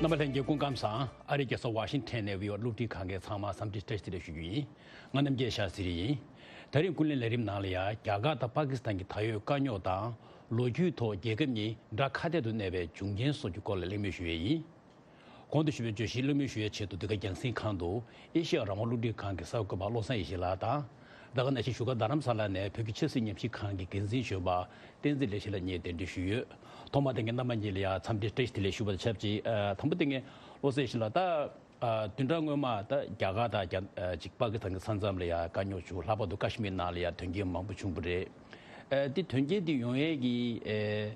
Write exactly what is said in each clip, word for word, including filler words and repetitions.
རྣམ་པ་ལྷན་རྒྱས་སྐུ་ཁམས་བཟང་། ཨ་རིའི་རྒྱལ་ས་ཝ་ཤིང་ཊོན་ནས་བྷི་ཨོ་ཨེ་སློབ་ཁྲིད་ཁང་གི་ཚང་མར་འཚམས་འདྲི་བཀྲ་ཤིས་བདེ་ལེགས་ཞུ་རྒྱུ་ཡིན། ང་རྣམ་རྒྱལ་ཤཱ་སི་རི་ཡིན། ད་རིང་ཀུན་གླེང་ལས་རིམ་ནང་ལ་ཡང་རྒྱ་གར་དང་པ་ཀི་སི་ཐན་གྱི་ད་ཡོད་དཀའ་རྙོག་དང་། ལོ་རྒྱུས་ཐོག་རྒྱལ་ཁབ་གཉིས་དགྲ་ཁ་གཏད་དུ་གནས་པའི་འབྱུང་རྐྱེན་སོགས་ཀྱི་སྐོར་ལ་གླེང་མོལ་ཞུ་ཡས་ཡིན། གོང་དུ་ཞུས་པའི་བརྗོད་གཞི་གླེང་མོལ་ཞུ་ཡས་ཆེད་དུ་འདི་ག་རྒྱང་སྲིང་ཁང་དུ་ཨེ་ཤེ་ཡ་རང་དབང་སློབ་ཁྲིད་ཁང་གི་གསར་འགོད་པ་བློ་བཟང་ཡེ་ཤེས་ལགས་དང་། ད་ག་ནང་བཞིན་བཞུགས་སྒར་རྡ་རམ་ས་ལ་ནས་བོད་ཀྱི་ཆབ་སྲིད་ཉམས་ཞིབ་ཁང་གི་འགན་འཛིན་གཞོན་པ་བསྟན་འཛིན་ལེགས་བཤད་ལགས་གཉིས་གདན་འདྲེན་ཞུས་ཡོད། ཐོག་མར་དེ་གའི་རྣམ་པ་གཉིས་ལ་ཡང་འཚམས་འདྲི་བཀྲ་ཤིས་བདེ་ལེགས་ཞུ་བ་དང་ཆབས་ཅིག་ཨ། དང་པོ་དེ་གའི་བློ་བཟང་ཡེ་ཤེས་ལགས། ད་ཨ། བདུན་ཕྲག་སྔོན་མ་ད་རྒྱ་གར་དང་རྒྱ་ཨ། ཅིག་པ་ཀི་སི་ཐན་གྱི་ས་མཚམས་ལ་ཡང་དཀའ་རྙོག་བྱུང་། ལྷག་པར་དུ་ཀ་ཤི་མིར་ནང་ལ་ཡང་དོན་རྐྱེན་མང་པོ་བྱུང་བ་རེད། ཨ། དེ་དོན་རྐྱེན་དེ་ཡོང་ཡས་ཀྱི་ཨ།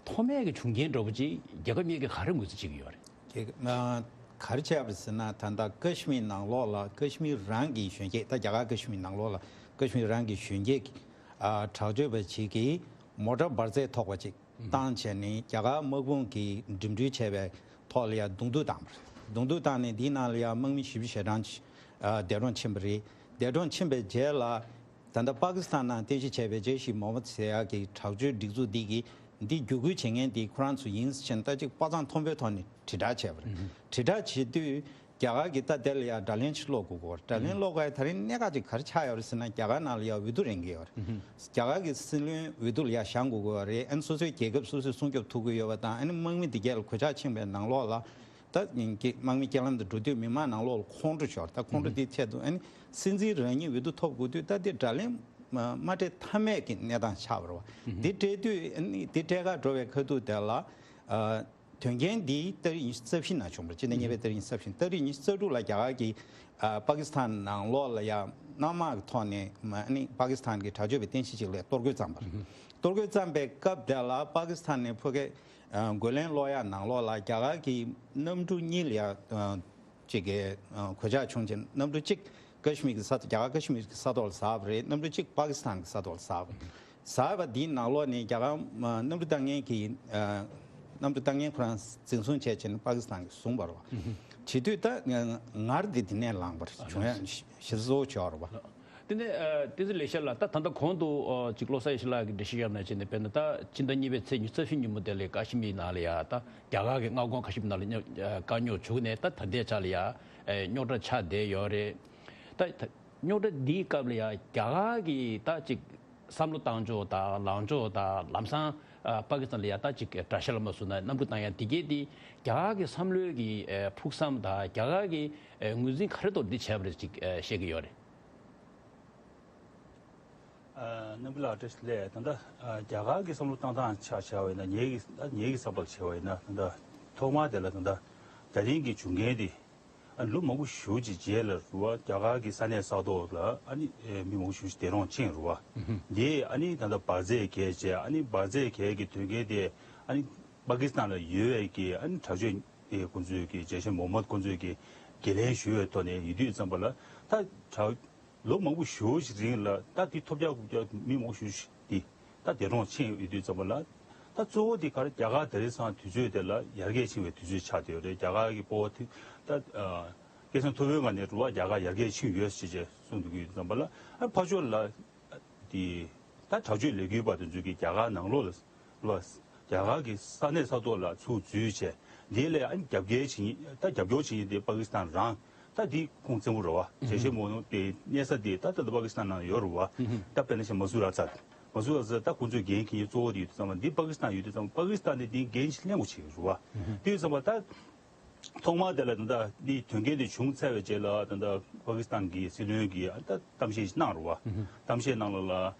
ཐོག་མའི་གི་བྱུང་རྐྱེན་འདྲ་པོ་ཅིག་རྒྱལ་ཁབ་གཉིས་ཀྱིས་ག་རེ་ངོས་འཛིན་བྱེད་ཀྱི་ཡོད་རེད། རྒྱལ་ཁབ་ཨ། ག་རེ་བྱས་པ་རེད་ཟེར་ན། ད་ལྟ་ཀ་ཤི་མིར་ནང་ལོགས་ལ་ཀ་ཤི་མིར་རང་གི་གཞོན་སྐྱེས། ད་རྒྱ་གར་ཀ་ཤི་མིར་ནང་ལོགས་ལ་ཀ་ཤི་མིར་རང་གི་གཞོན་སྐྱེས་ཀྱི་ཨ། དྲག་སྤྱོད་པ་ཅིག་གིས་མོ་ཊ་འབར་རྫས་ཐོགས་པ་ཅིག་བཏང་བྱས་ནས་རྒྱ་གར་དམག་དཔུང་གིས་འགྲིམ་འགྲུལ་བྱས་པའི་ཐོག་ལ་ཡང་གདོང་ཐུག་བཏང་བ་རེད། གདོང་ཐུག་བཏང་ནས་འདིའི་ནང་ལ་ཡང་དམག་མི་བཞི་བཅུ་ཞེ་གྲངས་ཅིག་ཨ། འདས་གྲོངས་ཕྱིན་པ་རེད། འདས་གྲོངས་ཕྱིན་པའི་རྗེས་ལ་ད་ལྟ་པ་ཀི་སི་ཐན་ནང་རྟེན་གཞི་བྱས་པའི་ཇེ་ཤི་མོ་ཧམ་མད་ཟེར་ཡག་གི་དྲག་སྤྱོད་སྒྲིག་འཛུགས་འདི་གིས་འདི་བརྒྱུད་སྐུལ་བྱེད་མཁན་འདི་ཁོ་རང་ཚོ་ཡིན་ཟེར་ནས་ད་ཅིག་དཔའ་མཛངས་མཐོན་པོའི་ཐོག་ནས་དྲིལ་བསྒྲགས་བྱས་པ་རེད། དྲིལ་བསྒྲགས་བྱེད་དུས་རྒྱ་གར་གྱིས་ད་དེ་ལ་ཡང་དགྲ་ལན་ཅིག་སློག་དགོས་ཀྱི་ཡོད་རེད། དགྲ་ལན་སློག་དགོས་ཡ་དེ་རིང་གནད་འགག་ཅིག་ག་རེ་ཆགས་ཡོད་རེད་ཟེར་ན། རྒྱ་གར་ནང་ལ་ཡང་འོས་བསྡུ་རན་གྱི་ཡོད་རེད། རྒྱ་གར་གྱི་སྲིད་བློན་འོས་བསྡུ་ལ་ཡང་བཞེངས་དགོས་ཀྱི་ཡོད་རེད། ཨ་ནི་སོ་སོའི་རྒྱལ་ཁབ་སོ་སོས་སྲུང་སྐྱོབ་ཐུབ་ཀྱི་ཡོད་པ་དང་། ཨ་ནི་དམག་མི་འདི་གས་ལ་གོད་ཆག་ཕྱིན་པའི་ནང་ལོགས་ལ་ད་དམག་མི་རྐྱེན་ལམ་དུ་འགྲོ་དུས་མི་མང་ནང་ལོགས་ལ་ཁོང་ཁྲོ་ཤོར། ད་ཁོང་ཁྲོ་འདི་ཆེད་དུ་ཨ་ནི་སྲིད་འཛིན་རང་ཉིད་འོས་བསྡུ་ཐོབ་དགོས་དུས་ད་འདི་དགྲ་ལན་མ་སྤྲད་ཐབས་མེད་ཀྱི་གནས་སྟངས་ཆགས་པ་རེད་བ། འདི་སྤྲད་དུས་ཨ་ནི་འདི་སྤྲད་གར་འགྲོ་བའི་ཁ་ཐུག་དེ་ལ་ཨ། དོན་རྐྱེན་འདི་ཏ་རིག་ཉི་ཤུ་རྩ་བཞི་ནང་བྱུང་བ་རེད། སྤྱི་ཟླ་གཉིས་པའི་ཏ་རིག་ཉི་ཤུ་རྩ་བཞི། ཏ་རིག་ཉི་ཤུ་རྩ་དྲུག་ལ་རྒྱ་གར་གྱིས་ཨ། པ་ཀི་སི་ཐན་ནང་ལོགས་ལ་ཡང་དམག་དམག་གི་ཐོག་ནས་མ་ནི་པ་ཀི་སི་ཐན་གྱི་དྲག་སྤྱོད་པའི་རྟེན་གཞི་ཅིག་ལ་གཏོར་རྒོལ་བརྩམས་པ་རེད། གཏོར་རྒོལ་བརྩམས་པའི་སྐབས་དེ་ལ་པ་ཀི་སི་ཐན་ནས་ཕ་གིར་ཨ། རྒོལ་ལན་སློག་ཡག་ནང་ལོགས་ལ་རྒྱ་གར་གྱི་གནམ་གྲུ་གཉིས་ལ་ཡང་ཨ། ཅིག་གི་ཨ། གོད་ཆག་བྱུང་རྗེས་གནམ་གྲུ་གཅིག་ཀ་ཤི་མིར་གྱི་ས་རྒྱ་གར་ཀ་ཤི་མིར་གྱི་ས་ཐོག་ལ་ཟགས་པ་རེད། གནམ་གྲུ་གཅིག་པ་ཀི་སི་ཐན་གྱི་ས་ཐོག་ལ་ཟགས་པ་རེད། ཟགས་པ་འདིའི་ནང་ལོགས་ནས་རྒྱ་གར་ཨ། གནམ་གྲུ་བཏང་མཁན་གྱི་ཨ། གནམ་གྲུ་བཏང་མཁན་ཁོ་རང་འཛིན་བཟུང་བྱས་བྱས་ནས་པ་ཀི་སི་ཐན་གྱིས་བཟུང་བ་རེད་བ། བྱེད་དུས་ད་ང་ངར་འདི་འདི་ནས་ལངས་པ་རེད། བྱུང་ཡ་ཞེ་ས་བཟོ་བྱས་པ་རེད་བ། དེ་ནས་ཨ། བསྟན་འཛིན་ལེགས་བཤད་ལགས། ད་ད་ལྟ་གོང་དུ་ཨ། ཅིག་བློ་བཟང་ཡེ་ཤེས་ལགས་ཀྱིས་འགྲེལ་བཤད་བརྒྱབ་ནང་བཞིན་ནས། དཔེར་ན་ད་ཕྱི་ཟླ་གཉིས་པའི་ཚེས་ཉི་ཤུ་རྩ་བཞི་ཉིན་མོ་དེ་ལ་ཀ་ཤི་མིར་ནང་ལ་ཡ་ད་རྒྱ་གར་གྱི་མངའ་ཁོངས་ཀ་ཤི་མིར་ནང་ལ་རྙོག་ཨ། དཀའ་རྙོག་བྱུང་ནས་ད་ད་ལྟའི་ཆ་ལ་ཡ་ཨ། རྙོག་དྲ་ཆགས་བསྡད་ཡོད་རེད། ད་ད་རྙོག་དྲ་འདིའི་སྐབས་ལ་ཡ་རྒྱ་གར་གྱི་ད་ཅིག་བསམ་བློ་བཏང་ཕྱོགས་དང་ལངས་ཕྱོགས་དང་། ལམ་སང་ཨ། པ་ཀི་སི་ཐན་ལ་ཡ་ད་ཅིག་དགྲ་ཤ་ལ་མ་བཟུང་ན་གནམ་གྲུ་བཏང་ཡ་འདི་གས་འདི་རྒྱ་གར་གྱི་བསམ་བློའི་གི་ཨ། ཕུགས་བསམ་དང་རྒྱ་གར་གྱི་ཨ། ངོས་འཛིན་ག་རེ་ཐོག་འདི་བྱས་པ་རེད་ཅིག་ཨ། བཤད་ཀྱི་ཡོད་རེད། ཨ། རྣམ་པ་ལགས་བཀྲ་ཤིས་བདེ་ལེགས། ད་ལྟ་ཨ། རྒྱ་གར་གྱི་བསམ་བློ་བཏང་སྟངས་ཆ་བཞག་པ་ཡིན་ན། ངེད་ཀྱི་ད་ངེད་ཀྱི་བསམ་པར་བྱས་པ་ཡིན་ན། ད་ལྟ་ཐོག་མར་དེ་ལ་ད་ལྟ་ད་རིང་གི་བྱུང་རྐྱེན་དེ་ཨ། ལོ་མང་པོ་ཞེ་པོ་ཅིག་རྗེས་ལ་རེད་བ། རྒྱ་གར་གྱི་ས་གནས་ས་ཐོག་ལ་ཨ་ནི་ཨེ། མི་མང་པོ་ཞེ་པོ་ཅིག་འདས་གྲོངས་ཕྱིན་རེད་བ། དེ་ཨ་ནི་ད་ལྟ་འབར་རྫས་བརྒྱབ་བྱས། ཨ་ནི་འབར་རྫས་བརྒྱབ་ཀྱི་དོན་རྐྱེན་དེ་ཨ་ནི་པ་ཀི་སི་ཐན་ལ་ཡོད་པའི་གི་ཨ་ནི་དྲག་སྤྱོད་ཨེ། ཁོང་ཚོས་ཀྱི་ཇེ་ཤེ་མོ་ཧམ་མད་ཁོང་ཚོས་ཀྱི་འགན་ལེན་ཞུས་པའི་ཐོག་ནས་ཡིན་དུས་ཙམ་པ་ལ། ད་དྲག་ལོ་མང་པོ་ཞེ་པོ་ཞིག་རིང་ལ་ད་དེ་ཐོབ་རྒྱག་རྐུབ་རྒྱག་མི་མང་པོ་ཞེ་པོ་ཞིག་དེ་ད་འདས་གྲོངས་ཕྱིན་ཡོད་དུས་ཙམ་པ་ལ། ད་གཙོ་བོ་དེ་ག་རེ། རྒྱ་གར་དེང་སང་དུས་ཚོད་དེ་ལ་ཡར་རྒྱས་ཕྱིན་པའི་དུས་ཚོད་ཆགས་བསྡད་ཡོད་རེད། རྒྱ་གར་གྱི་སྤོ་བོ་དེ་ད་ཨ། སྐད་གསང་མཐོ་པོའི་ངང་ནས་རེད་བ། རྒྱ་གར་ཡར་རྒྱས་ཕྱིན་ཡོད་ཅེས་ཅེས་གསུངས་འདུག་གི་ཙམ་པ་ལ། ཨ། ཕར་ཕྱོགས་ལ་དེ་ད་དྲག་སྤྱོད་ལས་འགུལ་པ་དེ་ཚོས་ཀྱི་རྒྱ་གར་ནང་ལོགས་ལ་ལ་རྒྱ་གར་གྱི་ས་གནས་ས་ཐོག་ལ་ཚུར་འཛུལ་བྱས། དེ་ལས་ཨ་ནི་རྒྱབ་འགལ་བྱེད་མཁན། ད་རྒྱབ་སྐྱོར་བྱེད་མཁན་དེ་པ་ཀི་སི་ཐན་རང་། ད་དེ་ཁུངས་བཙན་པོ་རེད་བ། ཇེ་ཤེ་མོ་ཧམ་མད་དེ་གནས་ས་དེ་ད་ད་ལྟ་པ་ཀི་སི་ཐན་ནང་ཡོད་རེད་བ། ད་དཔེར་ན་ཞེ་མ་སུ་ར་ཚ། མ་སུ་ར་ཚ་ད་ཁོང་ཚོས་འགན་འཁྱེར་མཁན་གཙོ་བོ་དེ་ཡོད་དུས་ཙམ་པ། འདི་པ་ཀི་སི་ཐན་ཡོད་དུས་ཙམ་པ། པ་ཀི་སི་ཐན་ནས་དེ་འགན་ཞིག་ལེན་དགོས་བྱེད་ཀྱི་རེད་བ། དེ་ཡོད་ཙམ་པ་ད། ཐོག་མར་དེ་ལ་ད་ལྟ་འདི་དོན་རྐྱེན་དེ་བྱུང་ཚར་བའི་རྗེས་ལ། ད་ལྟ་པ་ཀི་སི་ཐན་གྱི་སྲིད་བློན་གྱིས་ད་གཏམ་བཤད་ཅིག་གནང་རེད་བ། གཏམ་བཤད་ནང་ལ་ལ་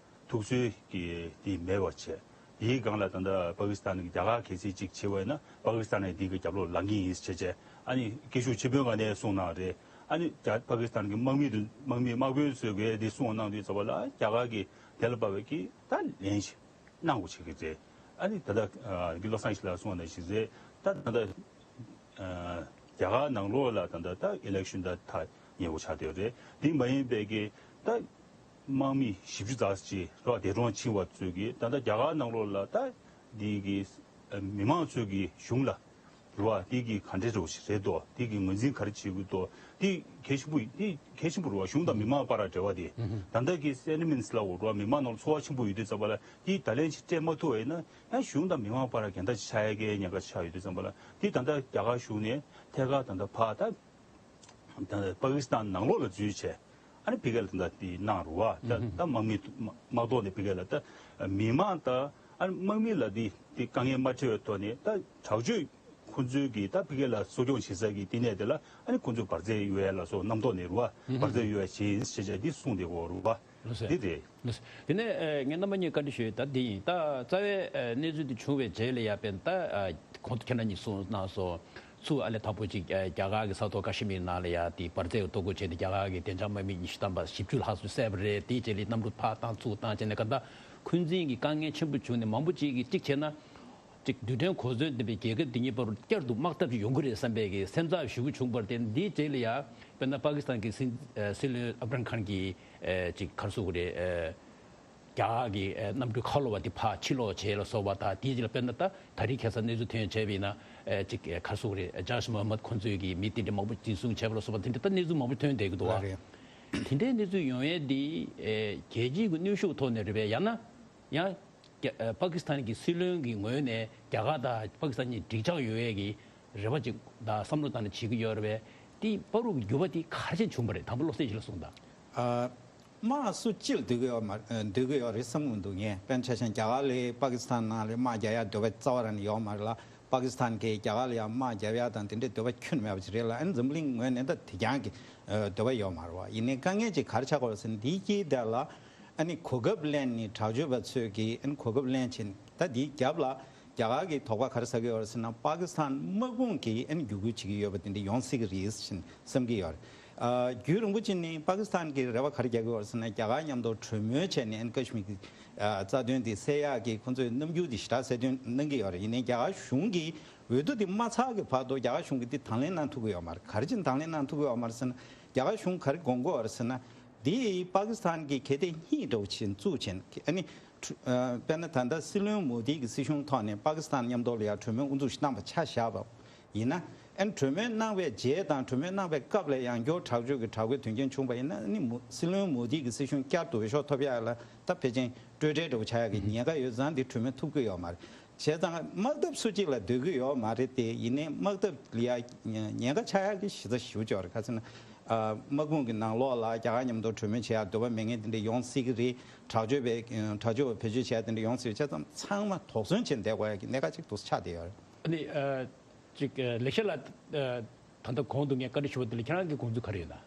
ཐུགས་གསོའི་གི་དེ་མེད་པ་བྱས། དེའི་སྒང་ལ་ད་ལྟ་པ་ཀི་སི་ཐན་གྱིས་རྒྱ་གར་གྱིས་གལ་སྲིད་ཅིག་བྱས་པ་ཡིན་ན། པ་ཀི་སི་ཐན་ནས་དེ་གི་རྒྱབ་ལོགས་ལངས་ཀྱི་ཡིན་ཟེར་བྱས་བྱས། ཨ་ནི་སྐད་ཤུགས་ཆེན་པོའི་ངང་ནས་གསུངས་གནང་རེད། ཨ་ནི་རྒྱ་པ་ཀི་སི་ཐན་གྱི་དམག་མི་དེ། དམག་མི་དམག་དཔོན་ཚོས་གི་དེ་གསུངས་གནང་དུས་ཙམ་པ་ལ། རྒྱ་གར་གྱིས་དེ་ལ་དཔག་པའི་གི་ད་ལན་ཞིག་གནང་དགོས་བྱེད་ཀྱི་རེད། ཨ་ནི་ད་ལྟ་ཨ་གི་བློ་བཟང་ཡེ་ཤེས་ལགས་གསུངས་པ་ནང་བཞིན་རེད། ད་ད་ལྟ་ཨ་རྒྱ་གར་ནང་ལོགས་ལ་ད་ལྟ་ད་ཨི་ལེག་ཤན་ད་ཐག་ཉེ་པོ་ཆགས་བསྡད་ཡོད་རེད། དེ་མ་ཡིན་པའི་གི་ད་དམག་མི་བཞི་བཅུ་ཙམ་ཅིག་རོགས་འདས་གྲོངས་ཕྱིན་པ་ཚོས་གི་ད་ལྟ་རྒྱ་གར་ནང་ལོགས་ལ་ད་འདི་གི་ཨ་མི་མང་ཚོས་གི་གཞུང་ལ། རེད་བ། དེ་གི་ག་འདྲ་རེད་ཞིག་རེད་དོ། དེ་གི་ངོས་འཛིན་ག་རེ་བྱེད་དགོས་དོ། དེ་གལ་ཆེན་པོ། དེ་གལ་ཆེན་པོ་རེད་བ། གཞུང་དང་མི་མང་བར་འབྲེལ་བ་དེ། ད་ལྟ་གི་སེན་ཊི་མེན་ཊི་ལབ་དགོས་རེད་བ། མི་མང་ནང་ལ་ཚོར་བ་ཆེན་པོ་ཡོད་དུས་ཙམ་པ་ལ་དེ་བརྡ་ལན་ཅིག་སྤྲད་མ་ཐུབ་པ་ཡིན་ན། ཡང་གཞུང་དང་མི་མང་བར་འགལ་ཟླ་ཅིག་ཆགས་ཡ་གི་ཉེན་ཁ་ཆགས་ཡོད་དུས་ཙམ་པ་ལ། དེ་ད་ལྟ་རྒྱ་གར་གཞུང་ནས་ཐད་ཀར་ད་ལྟ་ཕར་ད་ད་པ་ཀི་སི་ཐན་ནང་ལོགས་ལ་འཛུལ་བྱས། ཨ་ནི་ཕ་གི་ལ་ད་ལྟ་དེ་གནང་རེད་བ། ད་ད་དམག་མི་དམག་ཐོག་ནས་ཕ་གི་ལ་ད་མི་མང་ད་ཨ་ནི་དམག་མི་ལ་དེ་དེ་དཀའ་ངལ་མ་འཕྲད་པའི་ཐོག་ནས། ད་དྲག་སྤྱོད་ཁོ་ཚོའི་གི་ད་ཕ་གི་ལ་གསོ་སྐྱོང་བྱེད་ས་གི་ལྟེ་གནས་དེ་ལ་ཨ་ནི་ཁོ་ཚོས་འབར་རྫས་གཡུག་ཡ་ལ་སོགས་རྣམ་རྟོག་ནས་རེད་བ། འབར་རྫས་གཡུག་ཡ་བྱེད་ཞེས་བྱས་འདི་གསུངས་བསྡད་ཡོད་རེད་བ། ལགས་སོ། འདི་རེད། ལགས་སོ། དེ་ནས་ཨ་ངས་རྣམ་པ་གཉིས་བཀའ་འདྲི་ཞུ་ཡས་ད་འདི་ཡིན། ད་རྩ་བའི་ཨ་གནས་ཚུལ་འདི་བྱུང་བའི་རྗེས་ལ་ཡ་དཔེར་ན་ད་ཨ་གོང་དུ་ཁྱེད་རང་གཉིས་གསུངས་གནང་སོང་། ཚུར་ཨ་ལས་དང་པོ་ཅིག་ཨ་རྒྱ་གར་གྱི་ས་ཐོག་ཀ་ཤི་མིར་ནང་ལ་ཡ་དེ་འབར་རྫས་ཀྱི་གཏོར་རྒོལ་བྱས་ཏེ་རྒྱ་གར་གྱི་བདེ་འཇགས་དམག་མི་ཉི་ཤུ་ཐམ་པ་བཞི་བཅུ་ལྷག་ཙམ་བསད་པ་རེད། དེའི་རྗེས་ལ་གནམ་གྲུ་ཕར་བཏང་ཚུར་བཏང་བྱས་ནས་ག་ད་འཁོན་འཛིན་གྱི་དཀའ་ངལ་ཆེན་པོ་བྱུང་ནས། མང་པོ་ཅིག་གིས་གཅིག་བྱས་ན་ཅིག་རྡུལ་ཕྲན་གོ་མཚོན་ལྡན་པའི་རྒྱལ་ཁབ་འདི་གཉིས་བར་བསྐྱར་དུ་དམག་འཐབ་ཅིག་ཡོང་གི་རེད་བསམ་པའི་གི་སེམས་འཚབ་ཞེ་པོ་བྱུང་བར་བརྟེན། འདིའི་རྗེས་ལ་ཡ་དཔེར་ན་པ་ཀི་སི་ཐན་གྱི་སྲིད་ཨ་སྲིད་བློན་ཨབ་རམ་ཁཱན་གྱིས་ཨ་ཅིག་ག་རེ་ཟེར་དགོས་རེད། ཨ་རྒྱ་གར་གྱི་ཨ་གནམ་གྲུ་ཁ་ལོ་བ་དེ་ཕར་ཕྱིར་ལོག་བྱས་ལ་སོགས་པ་དང་། དེའི་རྗེས་ལ་དཔེར་ན་ད་ད་རེས་ཁ་སང་གནས་ཚུལ་ཐོན་བྱས་པ་ཡིན་ན། ཨ་ཅིག་ཨ་ག་རེ་ཟེར་དགོས་རེད། ཇཱརཇ་མོ་ཧམ་མད་ཁོང་ཚོས་ཀྱི་མི་དེ་འདྲ་མང་པོ་འཛིན་བཟུང་བྱས་པ་ལ་སོགས་པ་དེ་འདྲ་ད་གནས་ཚུལ་མང་པོ་ཐོན་བསྡད་ཀྱི་འདུག་བ། ལགས་རེད། དེ་འདྲའི་གནས་ཚུལ་ཡོང་ཡས་འདི་ཨ་རྒྱལ་སྤྱིའི་གི་གནོན་ཤུགས་ཐོག་ནས་རེད་པས། ཡང་ན་ཡང་རྒྱ་ཨ་པ་ཀི་སི་ཐན་གྱི་སྲིད་བློན་གྱི་ངོས་ནས་རྒྱ་གར་དང་པ་ཀི་སི་ཐན་གཉིས་འགྲིག་འཇགས་ཡོང་ཡས་ཀྱི་རེ་བ་ཅིག་དང་བསམ་བློ་བཏང་ནས་བྱེད་ཀྱི་ཡོད་རེད་པས། དེ་བར་དུ་གི་འགྱུར་བ་དེ་ག་རེ་བྱུང་བ་རེད། དང་པོ་བློ་གསལ་ཞིག་ལ་གསུངས་དང་། ཨ། དམག་སུ་གཅིག་ལ་སྡོད་ཀྱི་ཡོད་མ་ཨ་སྡོད་ཀྱི་ཡོད་རེད་བསམ་གྱི་མི་འདུག་ངས་དཔེར་ན་ཆ་བཞག་ན་རྒྱ་གར་ལ་པ་ཀི་སི་ཐན་ནང་ལ་དམག་རྒྱག་ཡག་འདོད་པ་རྩ་བ་རང་ནས་ཡོད་མ་རེད་ལ། པ་ཀི་སི་ཐན་གྱིས་རྒྱ་གར་ལ་ཡང་དམག་རྒྱག་ཡག་དང་དེ་འདྲའི་འདོད་པ་ཁྱོན་ནས་མེད་པ་ཅིག་རེད་ལ། ཨ་ནི་འཛམ་བུ་གླིང་ངོས་ནས་ད་དེ་རྐྱང་གི་ཨ་འདོད་པ་ཡོད་མ་རེད་བ། ཡིན་ནའི་དཀའ་ངལ་ཅིག་ག་རེ་ཆགས་ཀྱི་ཡོད་རེད་ཟེར་ན། འདིའི་དཀྱིལ་དེ་ལ་ཨ་ནི་གོ་སྐབས་ལེན་ནས། དྲག་སྤྱོད་པ་ཚོས་ཀྱིས་ཨ་ནི་གོ་སྐབས་ལེན་བྱས་ནས། ད་འདིའི་རྒྱབ་ལ་རྒྱ་གར་གྱི་དོགས་པ་ག་རེ་ཟ་གི་ཡོད་རེད་ཟེར་ན། པ་ཀི་སི་ཐན་དམག་དཔུང་གིས་ཨ་ནི་བརྒྱུད་སྐུལ་བྱེད་ཀྱི་ཡོད་པ་དེ་འདྲ་ཡོང་སྲིད་ཀྱི་རེད་ཅེས་བསམ་གྱི་ཡོད་རེད། ཨ་རྒྱུན་རིང་པོ་ཅིག་ནས་པ་ཀི་སི་ཐན་གྱིས་རེ་བ་ག་རེ་རྒྱག་གི་ཡོད་རེད་ཟེར་ན། རྒྱ་གར་མཉམ་དུ་གྲོས་མོལ་བྱས་ནས་ཨ་ནི་ཀ་ཤི་མིར་གྱི་ཨ་རྩ་དོན་དེ་སེལ་ཡག་གི་ཁོང་ཚོས་རྣམ་འགྱུར་དེ་ཞེ་དྲག་གསལ་སྟོན་གནང་གི་ཡོད་རེད། ཡིན་ནའི་རྒྱ་གར་གཞུང་གིས་འོས་བསྡུ་དེ་མ་ཚར་གྱི་བར་དུ་རྒྱ་གར་གཞུང་གིས་དེ་དང་ལེན་གནང་ཐུབ་ཀྱི་ཡོད་མ་རེད། ག་རེ་བྱས་ནས་དང་ལེན་གནང་ཐུབ་ཀྱི་ཡོད་མ་རེད་ཟེར་ན། རྒྱ་གར་གཞུང་ག་རེ་དགོངས་ཀྱི་ཡོད་རེད་ཟེར་ན། འདི་པ་ཀི་སི་ཐན་གྱི་གལ་ཏེ་གཉིས་འདྲ་བོ་ཅིག་བཙུགས་བྱས་ནས། ཨ་ནི་ཁྲུ་ཨ་དཔེར་ན་ད་ལྟ་སྲིད་བློན་མོ་དི་གི་སྲིད་གཞུང་ཐོག་ནས་པ་ཀི་སི་ཐན་མཉམ་དུ་ལ་ཡང་གྲོས་མོལ་དབུ་འཛུགས་ཤིག་གནང་བ་ཆ་བཞག་པ་ཡིན་ན། ཨ་ནི་གྲོས་མོལ་གནང་བའི་རྗེས་དང་གྲོས་མོལ་གནང་བའི་སྐབས་ལ་ཡང་བསྐྱར་དྲག་སྤྱོད་ཀྱི་དྲག་རྒོལ་དོན་རྐྱེན་བྱུང་བ་ཡིན་ན། ཨ་ནི་མོ་སྲིད་བློན་མོ་དི་གི་སྲིད་གཞུང་བསྐྱར་དུ་འོས་ཤོག་ཐོབ་ཡག་ལ་ད་ཕལ་ཆེར་སྤྲོས་བྲལ་འདྲ་བོ་ཆགས་ཡག་གི་ཉེན་ཁ་ཡོད་ཙང་། འདི་གྲོས་མོལ་ཐུབ་ཀྱི་ཡོད་མ་རེད། བྱས་ཙང་དམག་འཐབ་སུ་གཅིག་ལ་སྡོད་ཀྱི་ཡོད་མ་རེད་དེ། ཡིན་ནའི་དམག་འཐབ་ལ་ཡ་ཉེན་ཁ་ཆགས་ཡག་གི་གཞི་རྩ་ཞེ་པོ་ཅིག་ཡོད་རེད། ག་རེ་ཟེར་ན། ཨ་དམག་དཔུང་གི་ནང་ལོགས་ལ་རྒྱ་གར་མཉམ་དུ་གྲོས་མོལ་བྱེད་ཡག་འདོད་པ་མེད་མཁན་དེ་འདྲ་ཡོང་སྲིད་ཀྱི་རེད། དྲག་སྤྱོད་པའི་དྲག་སྤྱོད་པ་བེད་སྤྱོད་བྱེད་ཡག་དེ་འདྲ་ཡོང་སྲིད་པ་བྱས་ཙང་། ཚང་མ་དོགས་ཟོན་བྱས་བསྡད་དགོས་ཡག་གི་གནད་འགག་ཅིག་ཏུ་ཆགས་བསྡད་ཡོད་རེད། ཨ་ནི་ཨ་ཅིག་ཨ་ལེགས་བཤད་ལགས། ཨ་ད་ལྟ་གོང་དུ་ངས་བཀའ་འདྲི་ཞུ་བ་དེ་ལ་ཁྱེད་རང་གི་དགོངས་ཚུལ་ག་རེ་ཡོད་ན།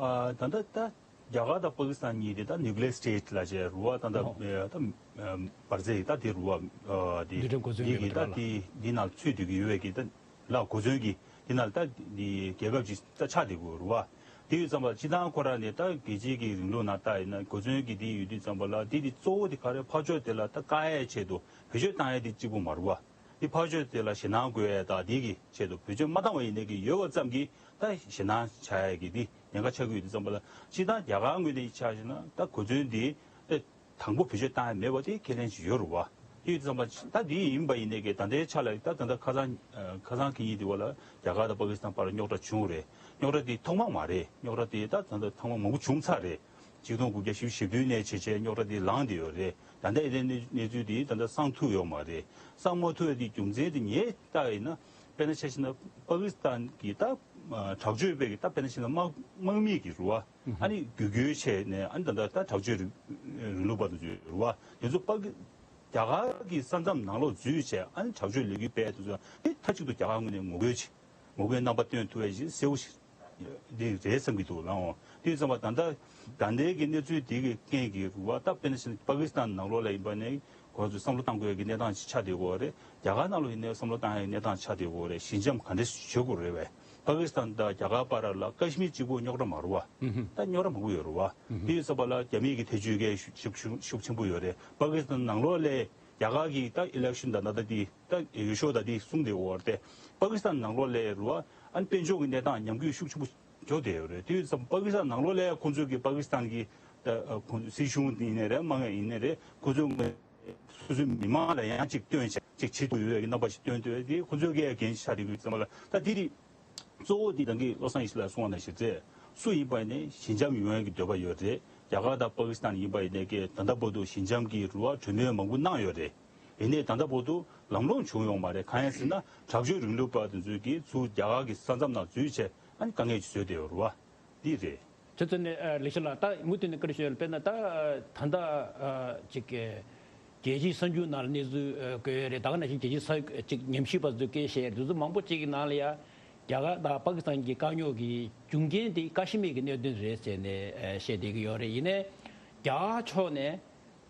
ཨ་ད་ལྟ་ད་རྒྱ་གར་དང་པ་ཀི་སི་ཐན་གཉིས་དེ་ད་ནིའུ་ཀི་ལི་ཡར་སི་ཊེ་ཊི་ལབ་བྱས་རེད་བ། ད་ད་ཨོ་ཨ་ད་ཨ་འབར་རྫས་ད་དེ་རེད་བ། ཨ་དེ་རྡུལ་ཕྲན་གོ་མཚོན་ཡིན་གྱི་ད་གྱི་རེད་བ་ལ། དེ་དེ་ནང་ཚུད་སྡོད་ཀྱི་ཡོད་པའི་གི་ད་ལ་གོ་མཚོན་གྱི་དེ་ནང་ད་དེ་རྒྱལ་ཁབ་ཅིག་ད་ཆགས་བསྡད་ཀྱི་ཡོད་རེད་བ། དེ་ཡོད་ཙམ་པ་སྤྱིར་བཏང་ཁོ་རང་ནས་ད་རྒྱལ་སྤྱིའི་གི་རིང་ལུགས་ནང་ལྟ་ཡིན་ན་གོ་མཚོན་གྱི་དེ་ཡོད་དུས་ཙམ་པ་ལ། དེ་དེ་གཙོ་བོ་དེ་ག་རེ། ཕར་ཕྱོགས་དེ་ལ་ད་བཀག་ཡས་ཆེད་དུ་བེད་སྤྱོད་བཏང་ཡས་དེ་གཅིག་པུ་མ་རེད་བ། དེ་ཕར་ཕྱོགས་དེ་ལ་ཞེད་སྣང་དགོས་ཡས་དང་དེ་གི་ཆེད་དུ་བེད་སྤྱོད་མ་བཏང་བ་ཡིན་ནའི་གི་ཡོད་པ་ཙམ་གྱིས་ད་ཞེད་སྣང་ཆགས་ཡས་ཀྱི་དེ་ཉེན་ཁ་ཆགས་ཀྱི་ཡོད་དུས་ཙམ་པ་ལ། སྤྱིར་བཏང་རྒྱ་གར་ངོས་ནས་ཆ་བཞག་ན་ད་གོ་མཚོན་དེ་ད་དང་པོ་བེད་སྤྱོད་བཏང་ཡ་མེད་པ་དེ་ཁས་ལེན་ཅིག་ཡོད་རེད་བ། དེ་ཡོད་དུས་ཙམ་པ་ད་དེ་ཡིན་པ་ཡིན་ནའི་གི་ད་ལྟའི་ཆ་ལ་ད་ད་ལྟ་ཁ་སང་ཨ་ཁ་སང་གི་ཡིན་དེ་བ་ལ་རྒྱ་གར་དང་པ་ཀི་སི་ཐན་བར་རྙོག་དྲ་བྱུང་རེད། རྙོག་དྲ་དེ་ཐོག་མ་མ་རེད། རྙོག་དྲ་དེ་ད་ད་ལྟ་ཐེངས་མ་མང་པོ་བྱུང་ཚར་རེད། ཆིག་སྟོང་དགུ་བརྒྱ་བཞི་བཅུ་ཞེ་བདུན་ནས་བྱས་བྱས་རྙོག་དྲ་དེ་ལངས་བསྡད་ཡོད་རེད། ད་ལྟ་ཨེ་དེ་གནས་གནས་ཚུལ་དེ་ད་ལྟ་གསང་ཐུབ་ཡོད་མ་རེད། གསང་མ་ཐུབ་ཡ་དེ་རྒྱུ་མཚན་དེ་ངས་བལྟས་ཡིན་ན། དཔེར་ན་ཆ་བཞག་ན་པ་ཀི་སི་ཐན་གྱི་ད་དྲག་སྤྱོད་པའི་གི་ད་དཔེར་ན་ཆ་བཞག་ན་དམག་དམག་མི་གི་རུ་བ་ཨ་ནི་བརྒྱུད་སྐུལ་བྱས་ནས། ཨ་ནི་ད་ལྟ་ད་དྲག་སྤྱོད་རིང་རིང་ལུགས་པ་དེ་ཚོའི་རུ་བ་དེ་ཚོ་པ་ཀི་རྒྱ་གར་གྱི་ས་མཚམས་ནང་ལོགས་འཛུལ་བྱས་ཨ་ནི་དྲག་སྤྱོད་ལས་འགུལ་སྤེལ་དུས་ཙམ་པ་དེ་མཐའ་གཅིག་ཏུ་རྒྱ་གར་ངོས་ནས་ངོ་རྒོལ་བྱེད། ངོ་རྒོལ་རྣམ་པ་སྟོན་ཐུབ་པ་ཞིག་གསལ་པོ་ཞིག་འདི་རེད་བསམ་གྱི་འདུག་ལགས། འོ་དེ་ཡིན་ཙམ་པ་ད་ལྟ་ད་ལྟའི་གི་གནས་ཚུལ་དེ་གི་རྐྱེན་གྱིས་རུ་བ་ད་དཔེར་ན་ཕྱིན་པ་ཀི་སི་ཐན་ནང་ལོགས་ལ་ཡིན་པ་ནས་ཁོ་ཚོས་བསམ་བློ་བཏང་དགོས་ཀྱི་གནས་སྟངས་ཤིག་ཆགས་བསྡད་ཡོད་རེད། རྒྱ་གར་ནང་ལོགས་ཡིན་ནའི་བསམ་བློ་བཏང་ཡ་གི་གནས་སྟངས་ཆགས་བསྡད་ཡོད་རེད། ཞི་འཇམ་ག་འདྲས་བྱེད་དགོས་རེད་བས། པ་ཀི་སི་ཐན་དང་རྒྱ་གར་བར་ལ་ཀ་ཤི་མིར་གཅིག་པུ་རྙོག་དྲ་མ་རེད་བ། ད་རྙོག་དྲ་མང་པོ་ཡོད་རེད་བ། དེ་ཡིན་ཙམ་པ་ལ་རྒྱ་མིའི་གི་ཐེ་ཇུས་གལ་ཤུགས་ཤུགས་ཤུགས་ཆེན་པོ་ཡོད་རེད། པ་ཀི་སི་ཐན་ནང་ལོགས་ལ་རྒྱ་གར་གྱི་ད་ཨི་ལེག་ཤན་དང་ད་ལྟ་དེ་ད་འོས་ཤོག་ད་དེ་གསུངས་བསྡད་ཡོད་རེད་དེ། པ་ཀི་སི་ཐན་ནང་ལོགས་ལ་རུ་བ་ཨ་ནི་དཔལ་འབྱོར་གྱི་གནས་སྟངས་ཉམས་རྒུད་ཤུགས་ཆེན་པོ་འགྲོ་བསྡད་ཡོད་རེད། དེ་ཡིན་ཙམ་པ་ཀི་སི་ཐན་ནང་ལོགས་ལ་ཁོང་ཚོས་ཀྱི་པ་ཀི་སི་ཐན་གྱི་ད་ཁོང་ཚོ་སྲིད་གཞུང་ཡིན་ནའི་རེད། དམག་ཡིན་ནའི་རེད། ཁོང་ཚོས་ སོ་སོའི་མི་མང་ལ་ཡང་ཅིག་སྟོན་བྱས་ཅིག་བྱེད་ཐུབ་ཡོད་པའི་རྣམ་པ་ཞིག་སྟོན་ཐུབ་པ་དེ་ཁོ་ཚོའི་གི་འགན་ཆགས་བསྡད་ཀྱི་ཡོད་ཙང་མ་ལ། ད་དེ་རིགས་གཙོ་བོ་དེ་ད་གིན་བློ་བཟང་ཡེ་ཤེས་ལགས་གསུངས་པ་ནང་བཞིན་རེད། སུ་ཡིན་པ་ཡིན་ནའི་ཞི་འཇམ་ཡོང་ཡ་གི་འདོད་པ་ཡོད་རེད། རྒྱ་གར་དང་པ་ཀི་སི་ཐན་ཡིན་པ་ཡིན་ནའི་གི་ད་ལྟ་བར་དུ་ཞི་འཇམ་གྱི་རུ་བ་གྲོས་མོལ་མང་པོ་གནང་ཡོད་རེད། ཡིན་ནའི་ད་ལྟ་བར་དུ་ལམ་ལྷོང་བྱུང་ཡོད་མ་རེད། གང་ཡིན་ཟེར་ན་དྲག་སྤྱོད་རིང་ལུགས་པ་དེ་ཚོས་ཀྱིས་ཚུར་རྒྱ་གར་གྱི་ས་མཚམས་ནང་འཛུལ་བྱས་ཨ་ནི་དཀའ་ངལ་ཅིག་བཟོས་བསྡད་ཡོད་རེད་བ། འདི་རེད། དེ་ཚོ་ནས་ཨ་ལེགས་བཤད་ལགས། ད་མུ་མཐུད་ནས་བཀའ་འདྲི་ཞུ་ཡ་ལ། དཔེར་ན་ད་ཨ་ད་ལྟ་ཨ་ཅིག་གི་རྒྱལ་སྤྱིའི་གསར་འགྱུར་ནང་ལ་གནས་ཚུལ་ཨ་བཀོད་ཡོད་རེད། ད་ག་ནང་བཞིན་རྒྱལ་སྤྱིའི་གསར་ཅིག་ཉམས་ཞིབ་པ་ཚོས་བཀོད་བཤད་དེ་ཚོ་མང་པོ་ཅིག་གི་ནང་ལ་ཡ་རྒྱ་གར་དང་པ་ཀི་སི་ཐན་གྱི་དཀའ་རྙོག་གི་རྒྱུ་རྐྱེན་དེ་ཀ་ཤི་མིར་གྱི་གནད་དོན་རེད་ཟེར་ནས་ཨ་བཤད་བསྡད་ཀྱི་ཡོད་རེད། ཡིན་ནའི་རྒྱ་གར་ཕྱོགས་ནས་